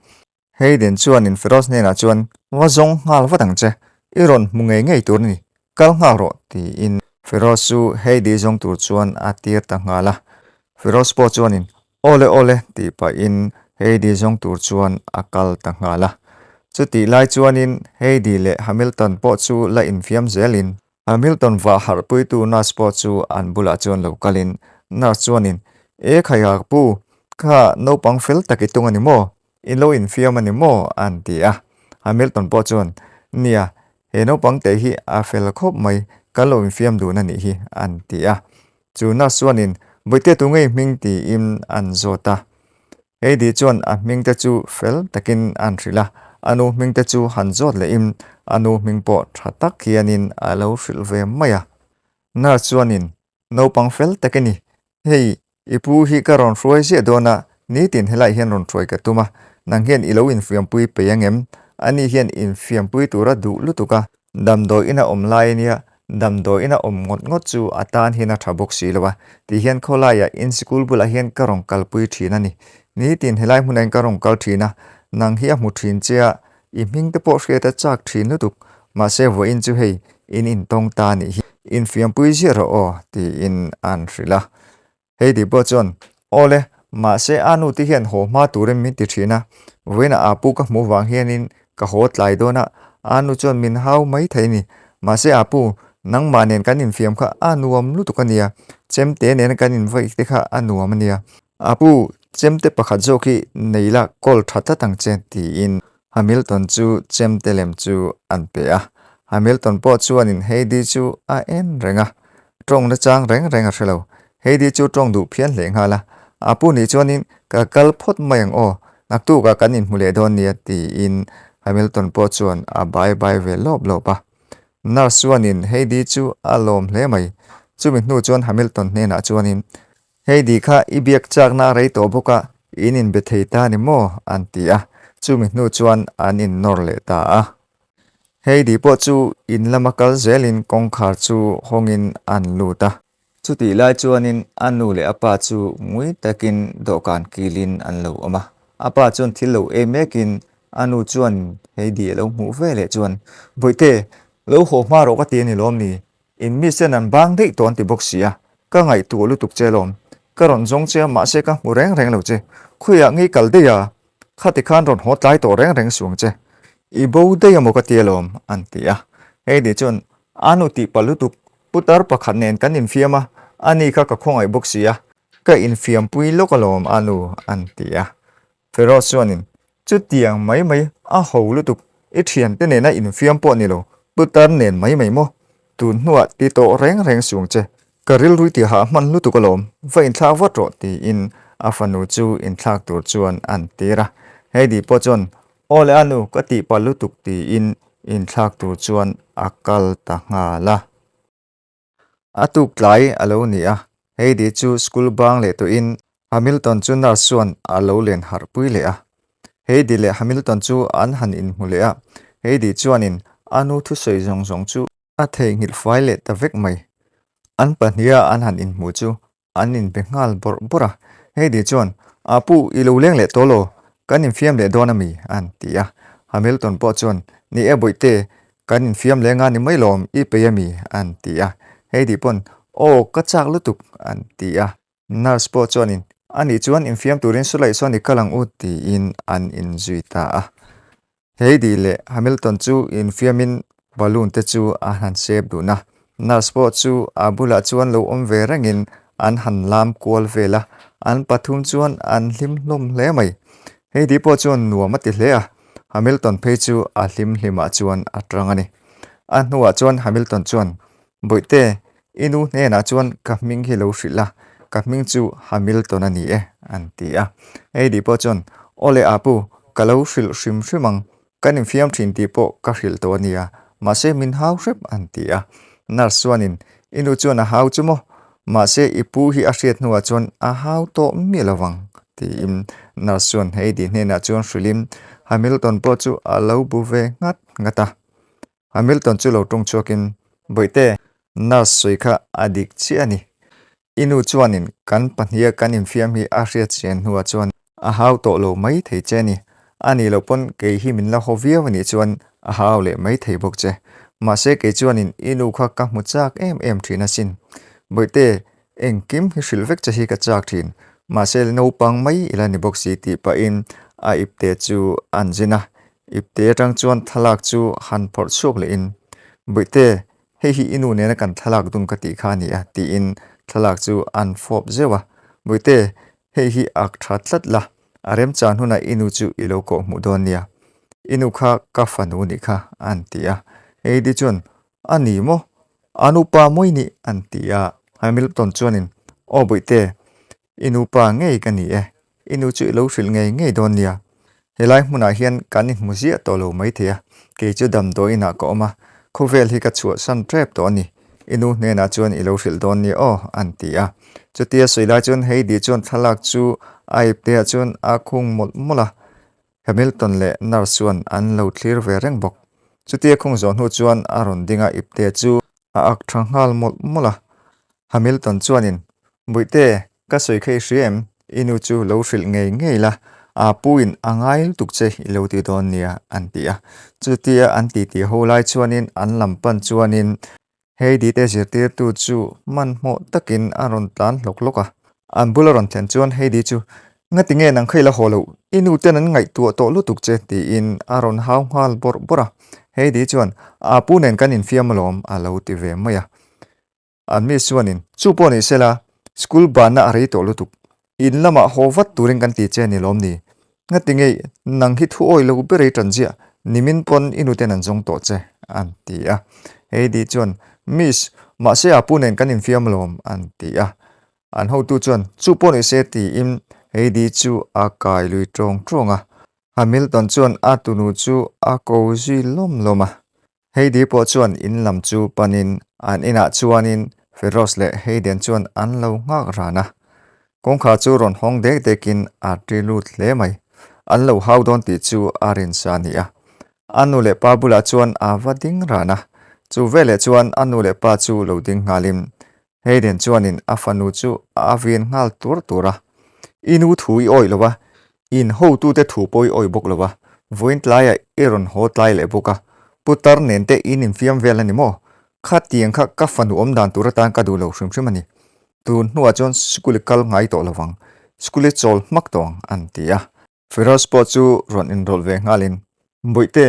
Hayden chuanin Feroz hnenah chuan, Va zawng nghal vat ang che, i rawn hmu ngei ngei tur a ni, kal nghal rawh, tiin Feroz chu Heidi zawng tur chuan a tir ta nghal a. Feroz pawh chuanin, Awle awle, tih pahin Heidi zawng tur chuan a kal ta nghal a. Chutih lai chuanin Heidi leh Hamilton pawh chu la infiam zelin Hamilton vah harhpuitu nurse pawh chu an bulah chuan lo kalin nurse chuanin, E khaiha ka pu, kha naupang fel tak i tung a ni maw? I lo infiam a ni maw? an ti a. Hamilton pawh chuan, Nia, he naupang te hi a fel khawp mai, kan lo infiam dun a nih hi, an ti a. Chu nurse chuanin, Bawihte tu ngei hming tiin an zawt a. Heidi chuan a hming te chu fel takin an hrilh a, a nu hming te chu han zawt lehin a nu hming pawh tha tak hianin a lo hrilh ve mai a. Nurse chuanin, Naupang fel tak i ni, hei i pu hi ka rawn hruai ziah dawn a, nitin helaiah hian rawn hruai ka tum a, nang hian i lo infiampui peih angem? Ani hian infiampui tura duh lutuk a, Damdawi ina awm lai ania, damdawi ina awm ngawt ngawt chu a tan hian a tha bawk si lo a, ti hian khawlaiah in sikul bulah hian ka rawn kalpui thin a ni. Nitin helai hmunah hian ka rawn kal thin a, nang hi a hmu thin che a, i hming te pawh hriat a chak thin lutuk, mahse vawiin chu hei in intawng ta a nih hi, infiampui ziah rawh aw, tiin an hrilh a. Heidi pawh chuan, Awle, mahse a nu te hian haw hma turin min ti thin a, vawiinah aa pu ka hmuh vang hianin ka haw tlai dawn a, a nu chuan min hau mai thei a ni. Mahse aa pu, nangmah nen kan infiam kha a nuam lutuk a nia, chemte nena kan invaih te kha a nuam a nia. Aa pu, chemte pakhat zawk hi nei la kawl tha tlat ang che, tiin Hamilton chu chemte lem chu an pe a. Hamilton pawh chuanin Heidi chu a en reng a, tawng nachang reng reng a hre lo. Heidi chu tawng duh phian hle nghal a, a pu nih chuanin ka kal phawt mai ang aw, naktukah kan inhmu leh dawn nia tiin Hamilton pawh chuan a bai bai ve lawp lawp a. Nurse chuanin Heidi chu a lawm hle mai. Chumi hnu chuan Hamilton hnenah chuanin Heidi kha i biak chakna a rei tawh bawk a, in inbe thei ta ni maw? an ti a, chumi hnu chuan an innawr leh ta a. Heidi pawh chu in lama kal zelin kawngkhar chu hawngin an lut a. Chutih lai chuanin a nu leh a pa chu ngui takin dawhkan kilin an lo awm a. A pa chuan thil lo ei mekin a nu chuan Heidi a lo hmuh ve leh chuan, Bawihte, lo haw hma rawh ka ti a ni lawm ni? In mi sen an bang daih tawh an ti bawk si a, ka ngaihtuah lutuk che alawm. Ka rawn zawng che a, mahse ka hmu reng reng lo che. Khawiah ngei kal daih a, khati khan rawn haw tlai tawh reng reng suang che. I bo daih amaw ka ti alawm, an ti a. Heidi chuan, A nu tih palh lutuk, putar pakhat nen kan infiam a, ani kha ka khawngaih bawk si a. Ka infiampui lawk alawm a nu, an ti a. Feroz chuanin, Chutiang mai mai a ho lutuk, i thiante nena infiam pawh ni lo, putar nen mai mai maw? Tun hnuah ti tawh reng reng suang che, ka rilrui ti hah hman lutuk alawm, va inthlak vat rawh tiin a fanu chu inthlak tur chuan an tir a. Heidi pawh chuan, Aw le a nu, ka tihpalh lutuk tiin inthlak tur chuan a kal ta nghal a. A tuk tlai a lo ni a, Heidi chu school bang leh tawhin Hamilton chu nurse chuan a lo len harhpui leh a. Heidi leh Hamilton chu an han inhmu leh a, Heidi chuanin a nu thusawi zawng zawng chu a theihnghilh fai leh ta vek mai. An pahniha an han inhmu chu An inbe nghal bawrh bawrh a, Heidi chuan, A pu, i lo leng leh tawh law, kan infiam leh dawn a mi? an ti a. Hamilton pawh chuan, Ni e Bawihte, kan infiam leh nga ni mai lawm, i peih a mi? an ti a. Heidi pawn, Aw, ka chak lutuk, an ti a. Nurse pawh chuanin, Anih chuan infiam turin Sulaih sawn i kal ang u, tiin an inzui ta a. Heidi leh Hamilton chu infiamin balloon te chu a han sep dun a, nurse pawh chu a bulah chuan lo awm ve rengin an han lam kual vel a, an pathum chuan an hlim hlawm hle mai. Heidi pawh chuan nuam a ti hle a, Hamilton phei chu a hlim hlimah chuan a tang a ni. A hnuah chuan Hamilton chuan, Bawihte, i nu hnenah chuan ka hming hi lo hrilh a, ka hming chu Hamilton a ni e, an ti a. Heidi pawh chuan, Awle Apu, ka lo hrilh hrim hrim ang, kan infiam thin tih pawh ka hrilh tawh a nia, mahse min hau hrep, an ti a. Nurse chuanin, I nu chuan a hau chu maw? Mahse i pu hi a hriat hnuah chuan a hau tawh miah lo vang, tiin Nurse chuan Heidi hnenah chuan hrilhin Hamilton pawh chu a lo bu ve nghat nghat a. Hamilton chu lo tawng chhuakin, Bawihte, nurse sawi kha a dik chiah a ni. I nu chuanin kan pahniha kan infiam hi a hriat chian hnuah chuan a hau tawh lo mai thei che a ni. A nih loh pawn kei hi min la haw viau a nih chuan a hau leh mai thei bawk che. Mahse kei chuanin i nu kha ka hmu chak em em thin asin. Bawihte, engkim hi hrilh vek che hi ka chak thin. Mahse naupang mai i la ni bawk si tih pahin a ipte chu an zin a. Ipte atang chuan thlalak chu han phawrh chhuak lehin, Bawihte, Hei hi i nu nena kan thlalak dun ka tih kha a ni a, tiin thlalak chu an fawp zeuh a. Bawihte, hei hi ak tha tlat la, a remchan hunah i nu chu i lo kawh hmuh dawn nia. I nu kha ka fanu nih kha, an ti a. Heidi chuan, A ni maw? A nupa mawi nih, an ti a. Hamilton chuanin, Aw Bawihte, I nu pa ngei ka ni e, i nu chu i lo hrilh ngei ngei dawn nia. Helai hmunah hian kan inhmu ziah tawh lo maithei a, kei chu damdawi inah ka awm a, khawvel hi ka chhuahsan tep tawh a ni. I nu hnenah chuan i lo hrilh dawn nia aw, an ti a. Chutia sawi lai chuan Heidi chuan thlalak chu a ipteah chuan a khung mawlh mawlh a, Hamilton leh nurse chuan an lo thlir ve reng bawk. Chutia khung zawh hnu chuan a rawn ding a ipte chu a ak tha nghal mawlh mawlh a. Hamilton chuanin, Bawihte, ka sawi kha i hria em? I nu chu lo hrilh ngei ngei la, aa pu in a ngai lutuk che i lo ti dawn nia, an ti a. Chutia an titi ho lai chuanin an lam pan chuanin Heidi te zirtirtu chu hmanhmawh takin a rawn tlan hlawk hlawk a. An bula rawn thlen chuan Heidi chu, Ngati nge nang kha i la haw loh? I nu ten an ngaihtuah tawh lutuk che, tiin a rawn hau nghal bawrh bawrh a. Heidi chuan, Aa pu nen kan infiam alawm, a lo ti ve mai a. An miss chuanin, Chu pawh ni sela, school banna a rei tawh lutuk. In lamah haw vat turin kan ti che a ni lawm ni? Ngati ngei, nang hi thu awi lo ber ei tan ziah, nimin pawn i nuten an zawng tawh che, an ti a. Heidi chuan, Miss, mahse a pu nen kan infiam alawm, an ti a. An hotu chuan, Chu pawh ni se, tiin Heidi chu a kai lui tawng tawng a. Hamilton chuan a tunu chu a ko zui lawm lawm a. Heidi pawh chuan in lam chu panin an inah chuanin Feroz leh Hayden chuan an lo nghak ran a. Kawngkhar chu rawn hawng dek dekin a ṭi lut hle mai. An lo hau dawn tih chu a rinsa a ni a. A nu leh pa bulah chuan a va ding ran a. Chu veleh chuan a nu leh pa chu lo ding nghalin Hayden chuanin a fanu chu a vin nghal tur tur a. I nu thu i awih lo a, in hotute thu pawh i awih bawk lo a, vawiin tlaiah i rawn haw tlai leh bawk a, putar nen te in infiam vel a ni maw? Khatiang kha ka fanu awm dan tur atan ka duh lo hrim hrim a ni. Tun hnuah chuan school i kal ngai tawh lo vang, school i chawl hmak tawh ang, an ti a. Firoz pawh chu rawn inrawlh ve nghalin, Bawihte,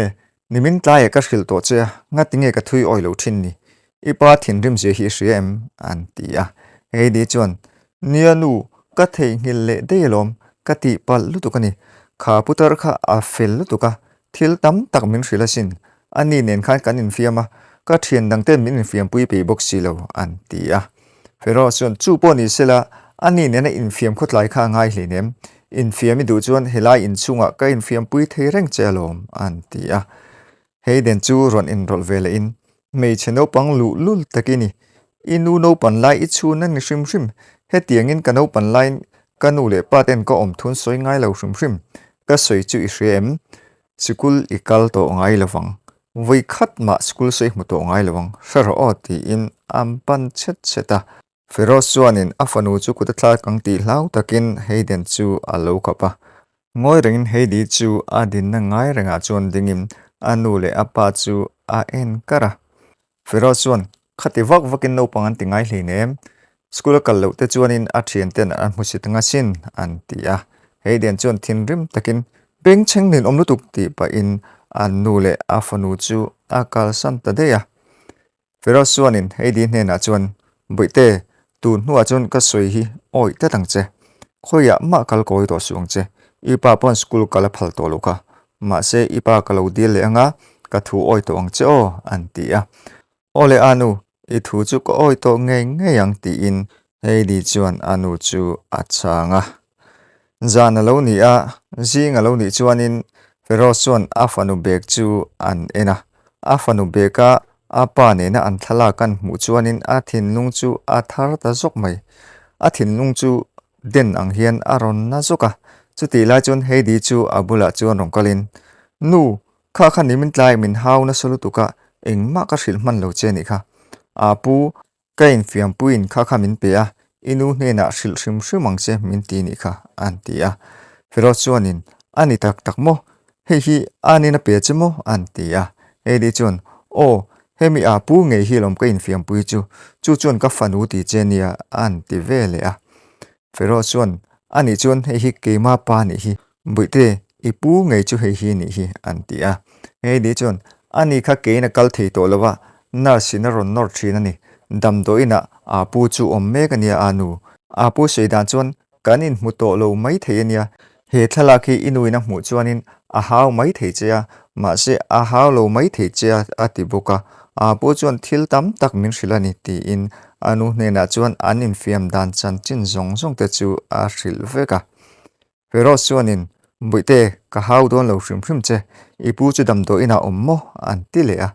nimin tlaiah ka hrilh tawh che a, ngati nge ka thui awi lo thin ni? I pa thinrim zia hi i hria em? an ti a. Heidi chuan, Nia nu, ka theihnghilh leh daih alawm, ka tihpalh lutuk a ni. Kha putar kha a fel lutuk a, thil tam tak min hrilh asin. Ani nen khan kan infiam a, ka thian dangten min infiampui peih bawk si lo, an ti a. Feroz chuan, Chu pawh ni sela, ani nena infiam khawtlai kha a ngai hleinem. Infiam i duh chuan helai inchhungah ka infiampui thei reng che alawm, an ti a. Hayden chu rawn inrawlh ve lehin, Hmeichhe naupang luh lul tak i ni. I nu naupan lai i chhun a ni hrim hrim. Hetiangin ka naupan laiin ka nu leh pa ten ka awm thun sawi ngai lo hrim hrim. Ka sawi chu i hria em? Sikul i kal tawh ngai lo vang. Vawi khat mah sikul sawi hmu tawh ngai lo vang. Hre rawh aw tiin an pan chhet chhet a. Feroz chuanin a fanu chu kut a thlak ang tih hlau takin Hayden chu a lo khap a. Ngawi rengin Heidi chu a dinna ngai rengah chuan dingin a nu leh a pa chu a en kar a. Feroz chuan, Khati vak vakin naupang an ti ngai hleinem. School a kal loh te chuanin a thianten an hmu si tang asin, an ti a. Hayden chuan thinrim takin, Bengchheng nin awm lutuk tih pahin a nu leh a fanu chu a kalsan ta daih a. Feroz chuanin Heidi hnenah chuan, Bawihte, tun hnuah chuan ka sawi hi awih tlat ang che. Khawiah mah kal kawi tawh suh ang che. I pa pawn school kal a phal tawh lo kha. Mahse, i pa ka lo dil leh anga, ka thu awi tawh ang che aw, an ti a. Aw le Anu, i thu chu ka awi tawh ngei ngei ang tiin Heidi chuan a nu chu a chhang a. Zan a lo ni a, zing a lo nih chuanin Feroz chuan a fanu bag chu an en a. A fanu bag-a a pa nena an thlalak an hmuh chuanin a thinlung chu a thar ta zawk mai. A thinlung chu den ang hian a rawn na zawk a. Chutih lai chuan Heidi chu a bulah chuan rawn kalin, Nu, kha kha nimin tlai min hau nasa lutuk a, engmah ka hrilh hman lo che nih kha. Aa pu, ka infiampuiin kha kha min pe a, i nu hnenah hrilh hrim hrim ang che min ti nih kha, an ti a. Feroz chuanin, A ni tak tak maw? Hei hi anin a pe che maw? an ti a. Heidi chuan, Aw, hemi aa pu ngei hi lawm ka infiampui chu, chu chuan ka fanu ti che nia, an ti ve leh a. Feroz chuan, A nih chuan hei hi keima pa nih hi, Buihte, i pu ngei chu hei hi nih hi, an ti a. Heidi chuan, A ni kha keiin a kal thei tawh lo a, nurse in a rawn nawr thin a ni. Damdawiinah aa pu chu awm mek a nia a nu. Aa pu sawi dan chuan kan inhmu tawh lo mai thei a nia. He thlalak hi i nuin a hmuh chuanin a hau mai thei che a, mahse a hau lo mai thei che a, a ti bawk a. Aa pawh chuan thil tam tak min hrilh a ni, tiin a nu hnenah chuan an infiam dan chanchin zawng zawng te chu a hrilh vek a. Feroz chuanin, Buihte, ka hau dawn lo hrim hrim che, i pu chu damdawi inah awm maw? an ti leh a.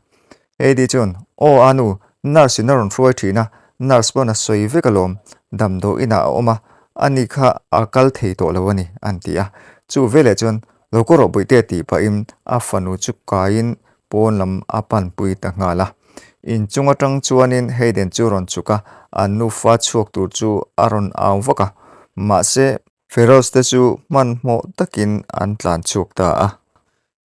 Heidi chuan, Aw a nu, nurse in a rawn hruai thin a, nurse pawn a sawi vek alawm, damdawi inah a awm a, ani kha a kal thei tawh lo a ni, an ti a. Chu veleh chuan, Lo kaw rawh Buihte tih pahin a fanu chu kaiin pawn lam a panpui ta nghal a. Inchung atang chuanin Hayden chu rawn chhuk a, an nufa chhuak tur chu a rawn au vak a, mahse, Feroz te chu hmanhmawh takin an tlan chhuak ta a.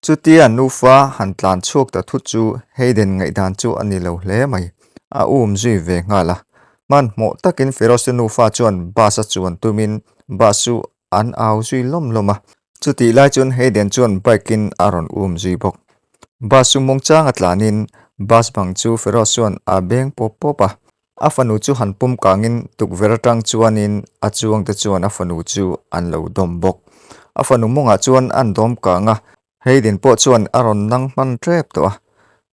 Chutia nufa han tlan chhuak ta thut chu Hayden ngaihdan chu a ni lo hle mai. A um zui ve nghal a. Hmanhmawh takin Feroz te nufa chuan bus a chuan tumin bus chu an au zui lawm lawm a. Chutih lai chuan Hayden chuan bike in a rawn um zui bawk. Bus chu muangchang a tlanin bus bang chu Feroz chuan a beng pawp pawp a. A fanu chu han pawm kangin tukverh atang chuanin a chuangte chuan a fanu chu an lo dawm bawk. A fanu mawngah chuan an dawm kang a, Hayden pawh chuan a rawn nang hman tep tawh a.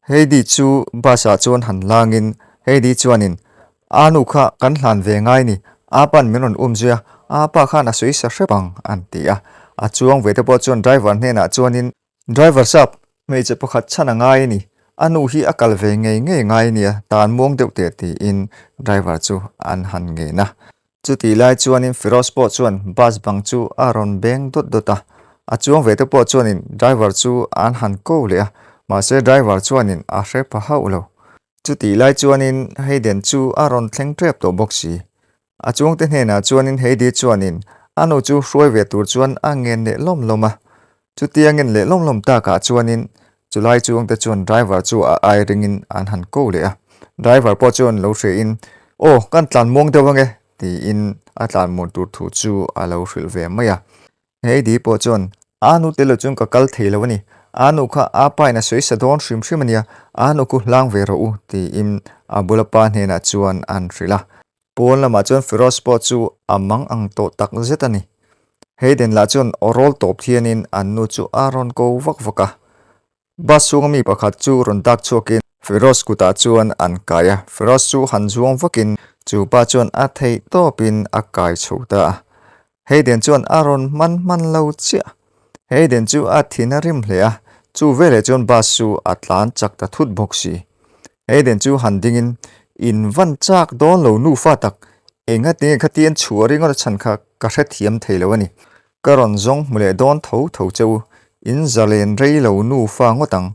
Heidi chu bus ah chuan han langin Heidi chuanin, A nu kha kan hlan ve ngai ni, a pa'n min rawn um zui a, a pa khan a sawi sa hrep ang, an ti a. A chuang ve te pawh chuan driver hnenah chuanin, Driver sap, hmeichhe pakhat chhan a ngai a ni, a nu hi a kal ve ngei ngei ngai a nia, tan muang deuh teh tiin driver chu an han ngen a. Chutih lai chuanin Firoz pawh chuan bus bang chu a rawn beng dawt dawt a, a chuang ve te pawh chuanin driver chu an han ko leh a, mahse driver chuanin a hre pha hauh lo. Chutih lai chuanin Hayden chu a rawn thleng tep tawh bawk si. A chuangte hnenah chuanin Heidi chuanin a nu chu hruai ve tur chuan a ngen leh lawm lawm a. Chutia ngen leh lawm lawm takah chuanin chulai chuangte chuan driver chu a ai ringin an han ko leh a. Driver pawh chuan lo hrehin, Aw, kan tlan muang deuh ange, tiin a tlan muan tur thu chu a lo hrilh ve mai a. Heidi pawh chuan, A nu tel lo chuan ka kal thei lo a ni. A nu kha a pa in a sawi sa dawn hrim hrim a nia, a nu khu hlang ve rawh u, tiin a bula pa hnenah chuan an hrilh a. Pawn lamah chuan Feroz pawh chu a mang ang tawh tak zet a ni. Hayden lah chuan aw rawl tawp thianin an nu chu a rawn ko vak vak a. Bus chhunga mi pakhat chu rawn dak chhuakin Feroz kutah chuan an kai a. Feroz chu han zuang vakin chu pa chuan a theih tawpin a kai chho ta a. Hayden chuan a rawn hman hman lo chiah. Hayden chu a thin a rim hle a, chu veleh chuan bus chu a tlan chak ta thut bawk si. Hayden chu han dingin, In van chak dawn lo nufa tak, engati nge khatian chhuah ringawt a chhan kha ka hrethiam thei lo a ni. Ka rawn zawng hmu leh dawn tho tho che u, in zalen rei lo nufa ngawt ang,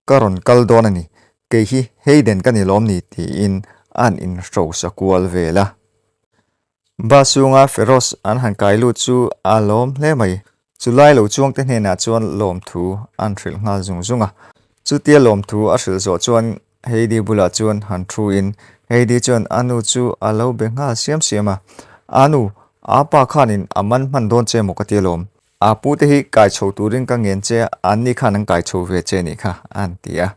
ka rawn kal dawn a ni, kei hi Hayden ka ni lawm ni tiin an inhrosa kual vel a. Bus chhunga Feroz an han kai lut chu a lawm hle mai. Chulai lo chuangte hnenah chuan lawmthu an hrilh nghal zung zung a. Chutia lawmthu a hrilh zawh chuan Heidi bulah chuan han thu in Heidi chuan a nu chu a lo be nghal siam siam a. A nu, a pa khanin a man hman dawn che maw ka ti alawm. A pu te hi kai chho turin ka ngen che a, anni khan an kai chho ve che nih kha, an ti a.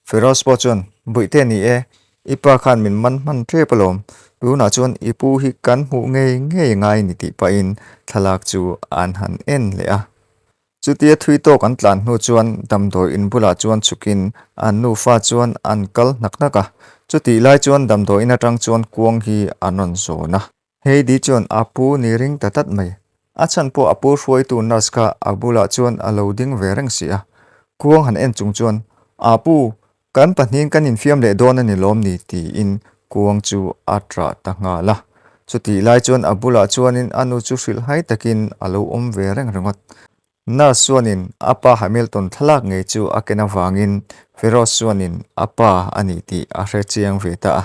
Feroz pawh chuan, Buihte ni e, i pa khan min man hman tep alawm, tunah chuan i pu hi kan hmuh ngei ngei ngai ni tih pahin thlalak chu an han en leh a. Chutia thui tawk an tlan hnu chuan damdawi in bulah chuan chhukin an nufa chuan an kal hnak hnak a, chutih lai chuan damdawi in atang chuan kuang hi an rawn zawn a. Heidi chuan a pu ni ring ta tlat mai. A chhan pawh a pu hruaitu nurse kha a bulah chuan a lo ding ve reng si a. Kuang han en chung chuan, A pu, kan pahnihin kan infiam leh dawn a ni lawm ni? tiin kuang chu a ṭah ta nghal a. Chutih lai chuan a bulah chuanin a nu chu hrilhhai takin a lo awm ve reng ringawt. Nurse chuanin a pa Hamilton thlalak ngei chu a ken avangin Feroz chuanin a pa a ni tih a hre chiang ve ta a.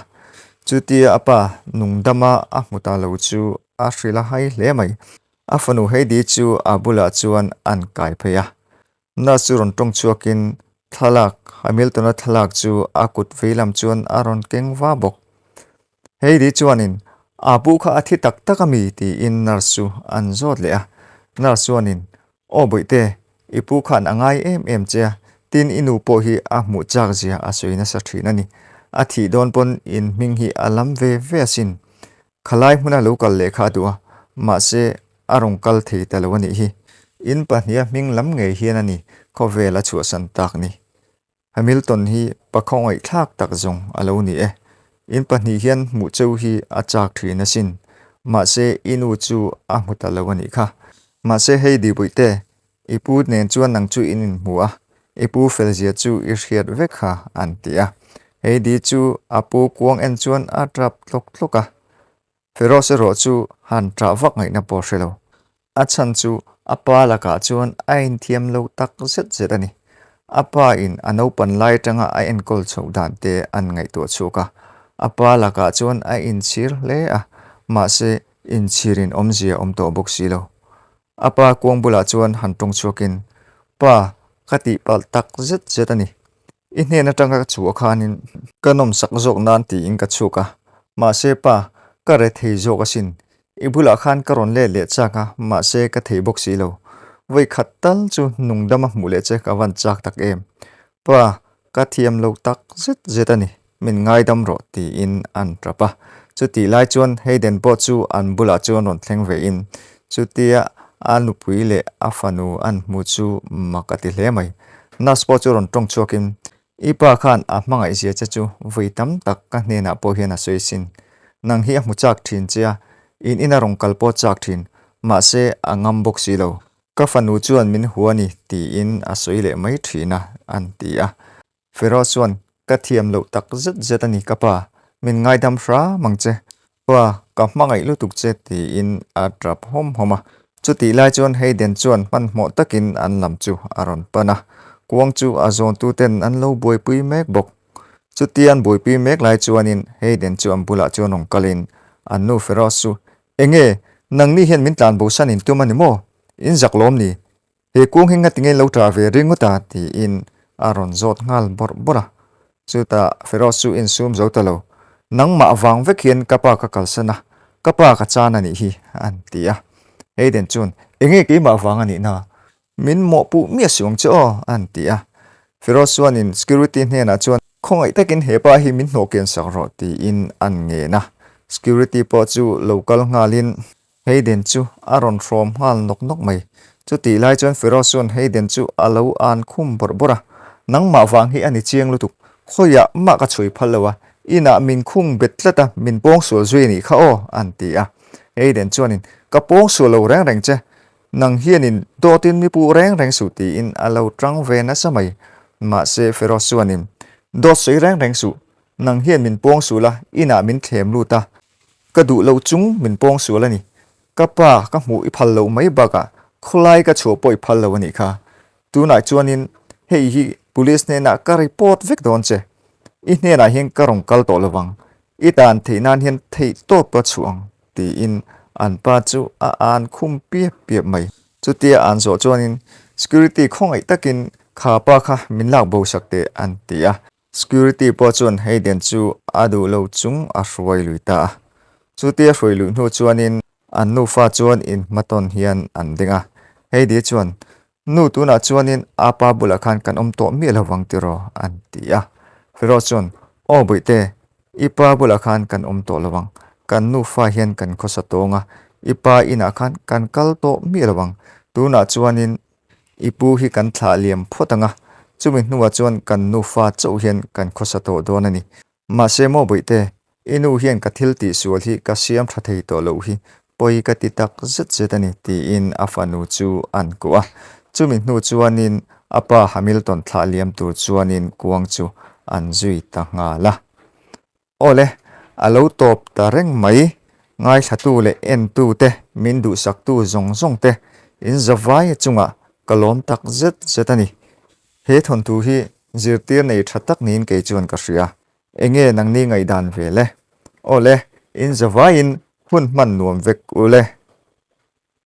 Chutia a pa nungdama a hmu ta lo chu a hrilh a hai hle mai. A fanu Heidi chu a bulah chuan an kai phei a. Nurse chu rawn tawng chhuakin thlalak, Hamilton-a thlalak chu a kut veilam chuan a rawn keng va bawk. Heidi chuanin, A pu kha a thi tak tak a mi? tiin nurse chu an zawt leh a. Nurse chuanin, Aw bawihte, i pu khan a ngai em em che a, tin i nu pawh hi a hmuh chak zia a sawi nasa thin a ni. A thih dawn pawn in hming hi a lam ve ve asin. Khalai hmuna lo kal leh kha a duh a, mahse a rawn kal thei ta lo a nih hi. In pahniha hming lam ngei hian a ni khawvel a chhuahsan tak ni. Hamilton hi pa khawngaihthlak tak zawng a lo ni e. In pahnih hian hmuh cheu hi a chak thin asin. Mahse i nu chu a hmu ta lo a nih kha. Mahse hei Dibuihte, i pu nen chuan nang chu in inhmu a, i pu felzia chu i hriat vek kha an ti a. Heidi chu a pu kuang en chuan a tap tlawk tlawk a. Feroz erawh chu han ṭah vak ngaihna pawh hre lo. A chhan chu a pa lakah chuan a inthiam lo tak zet zet a ni. A pa in a naupan lai atanga a enkawl chhoh dan te an ngaihtuah chhuak a. A pa lakah chuan a inchhir hle a, mahse inchhirin awmzia awm tawh bawk si lo. A pa kuang bulah chuan han tawng chhuakin, Pa, ka tihpalh tak zet zet a ni. I hnen atanga ka chhuah khanin ka nawmsak zawk nan tiin ka chhuak a, mahse pa, ka re thei zawk asin. I bulah khan ka rawn let leh chak a, mahse ka thei bawk si lo. Vawi khat tal chu nungdama hmuh leh che ka van chak tak em. Pa, ka thiam lo tak zet zet a ni, min ngaidam rawh tiin an tap a. Chutih lai chuan Hayden pawh chu an bulah chuan rawn thleng ve in, chutia a nupui leh a fanu an hmu chu mak a ti hle mai. Nurse pawh chu rawn tawng chhuakin, I pa khan a hmangaihzia che chu vawi tam tak ka hnenah pawh hian a sawi sin. Nang hi a hmu chak thin che a, in ina rawn kal pawh chak thin, mahse a ngam bawk si lo. Ka fanu chuan min hua ni tiin a sawi leh mai thin a, an ti a. Feroz chuan, Ka thiam loh tak zet zet a ni ka pa, min ngaidam hram ang che. Pa, ka hmangaih lutuk che tiin a tap hawm hawm a. Chutih lai chuan Hayden chuan hmanhmawh takin an lam chu a rawn pan a, kuang chu a zawntuten an lo buaipui mek bawk. Chutia an buaipui mek lai chuanin Hayden chu an bulah chuan rawn kalin an nu Feroz chu, Enge, nangni hian min tlan bosan in tum a ni maw? In zak lawm ni? He kung hi ngati nge lo ṭah ve ringawt a? tiin a rawn zawt nghal bawrh bawrh a. Chutah Feroz chu insum zo ta lo, Nangmah vang vek hian ka pa ka kalsan a, ka pa ka chan a nih hi, an ti a. Hayden chuan, Enge keimah vang a nih na? Min mawhpuh miah suh ang che aw, an ti a. Feroz chuanin security hnenah chuan, Khawngaih takin he pa hi min hnawhkian sak rawh, tiin an ngen a. Security pawh chu lo kal nghalin, Hayden chu a rawn hrawm nghal nawk nawk mai. Chutih lai chuan Feroz chuan Hayden chu a lo an khum bawrh bawrh a, Nangmah vang hi a ni chiang lutuk, khawiah mah ka chhui phal lo a, inah min khung bet tlat a, min pawngsual zui a nih kha aw, an ti a. Hayden chuanin, Ka pawngsual lo reng reng che, nang hianin dawtin mi puh reng reng suh tiin a lo tang ve nasa mai. Mahse Feroz chuanin, Dawt sawi reng reng suh, nang hian min pawngsual a, inah min thlem lut a, Ka duh lo chung min pawng sual a ni. Ka pa ka hmuh i phal loh mai bakah khawlai ka chhuah pawh i phal lo a nih kha. Tunah chuanin hei hi police hnenah ka report vek dawn che. I hnenah hian ka rawn kal tawh lovang. I tan theih nan hian theih tawp ka chhuah ang tiin an pa chu a an khum piap piap mai. Chutia an zawh chuanin security khawngaih takin kha pa kha min lak bo sak teh an ti a. Security pawh chuan Hayden chu a duh lo chung a hruai lui ta a. Chutia hruai luih hnu chuanin an nufa chuan inhmatawn hian an ding a. Heidi chuan, Nu tunah chuanin a pa bulah khan kan awm tawh miah lovang tiraw? an ti a. Feroz chuan, Aw Bawihte, i pa bulah khan kan awm tawh lovang. Kan nufa hian kan khawsa tawng a, i pa inah khan kan kal tawh miah lovang. Tunah chuanin I pu hi kan thlah liam phawt ang a, chumi hnuah chuan kan nufa chauh hian kan khawsa tawh dawn a ni. Mahse maw Bawihte, i nu hian ka thil tihsual hi ka siam tha thei tawh loh hi pawi ka ti tak zet zet a ni, tiin a fanu chu an kuah a. Chumi hnu chuanin a pa Hamilton thlah liam tur chuanin kuang chu an zui ta nghal a. Awle, a lo tawp ta reng mai. Ngaithlatu leh entu te, min duhsaktu zawng zawng te in zavai chungah ka lawm tak zet zet a ni. He thawnthu hi zirtir nei tha tak niin kei chuan ka hria. Enge nangni ngaihdan ve le? Awle, in zavaiin hun hman nuam vek u le.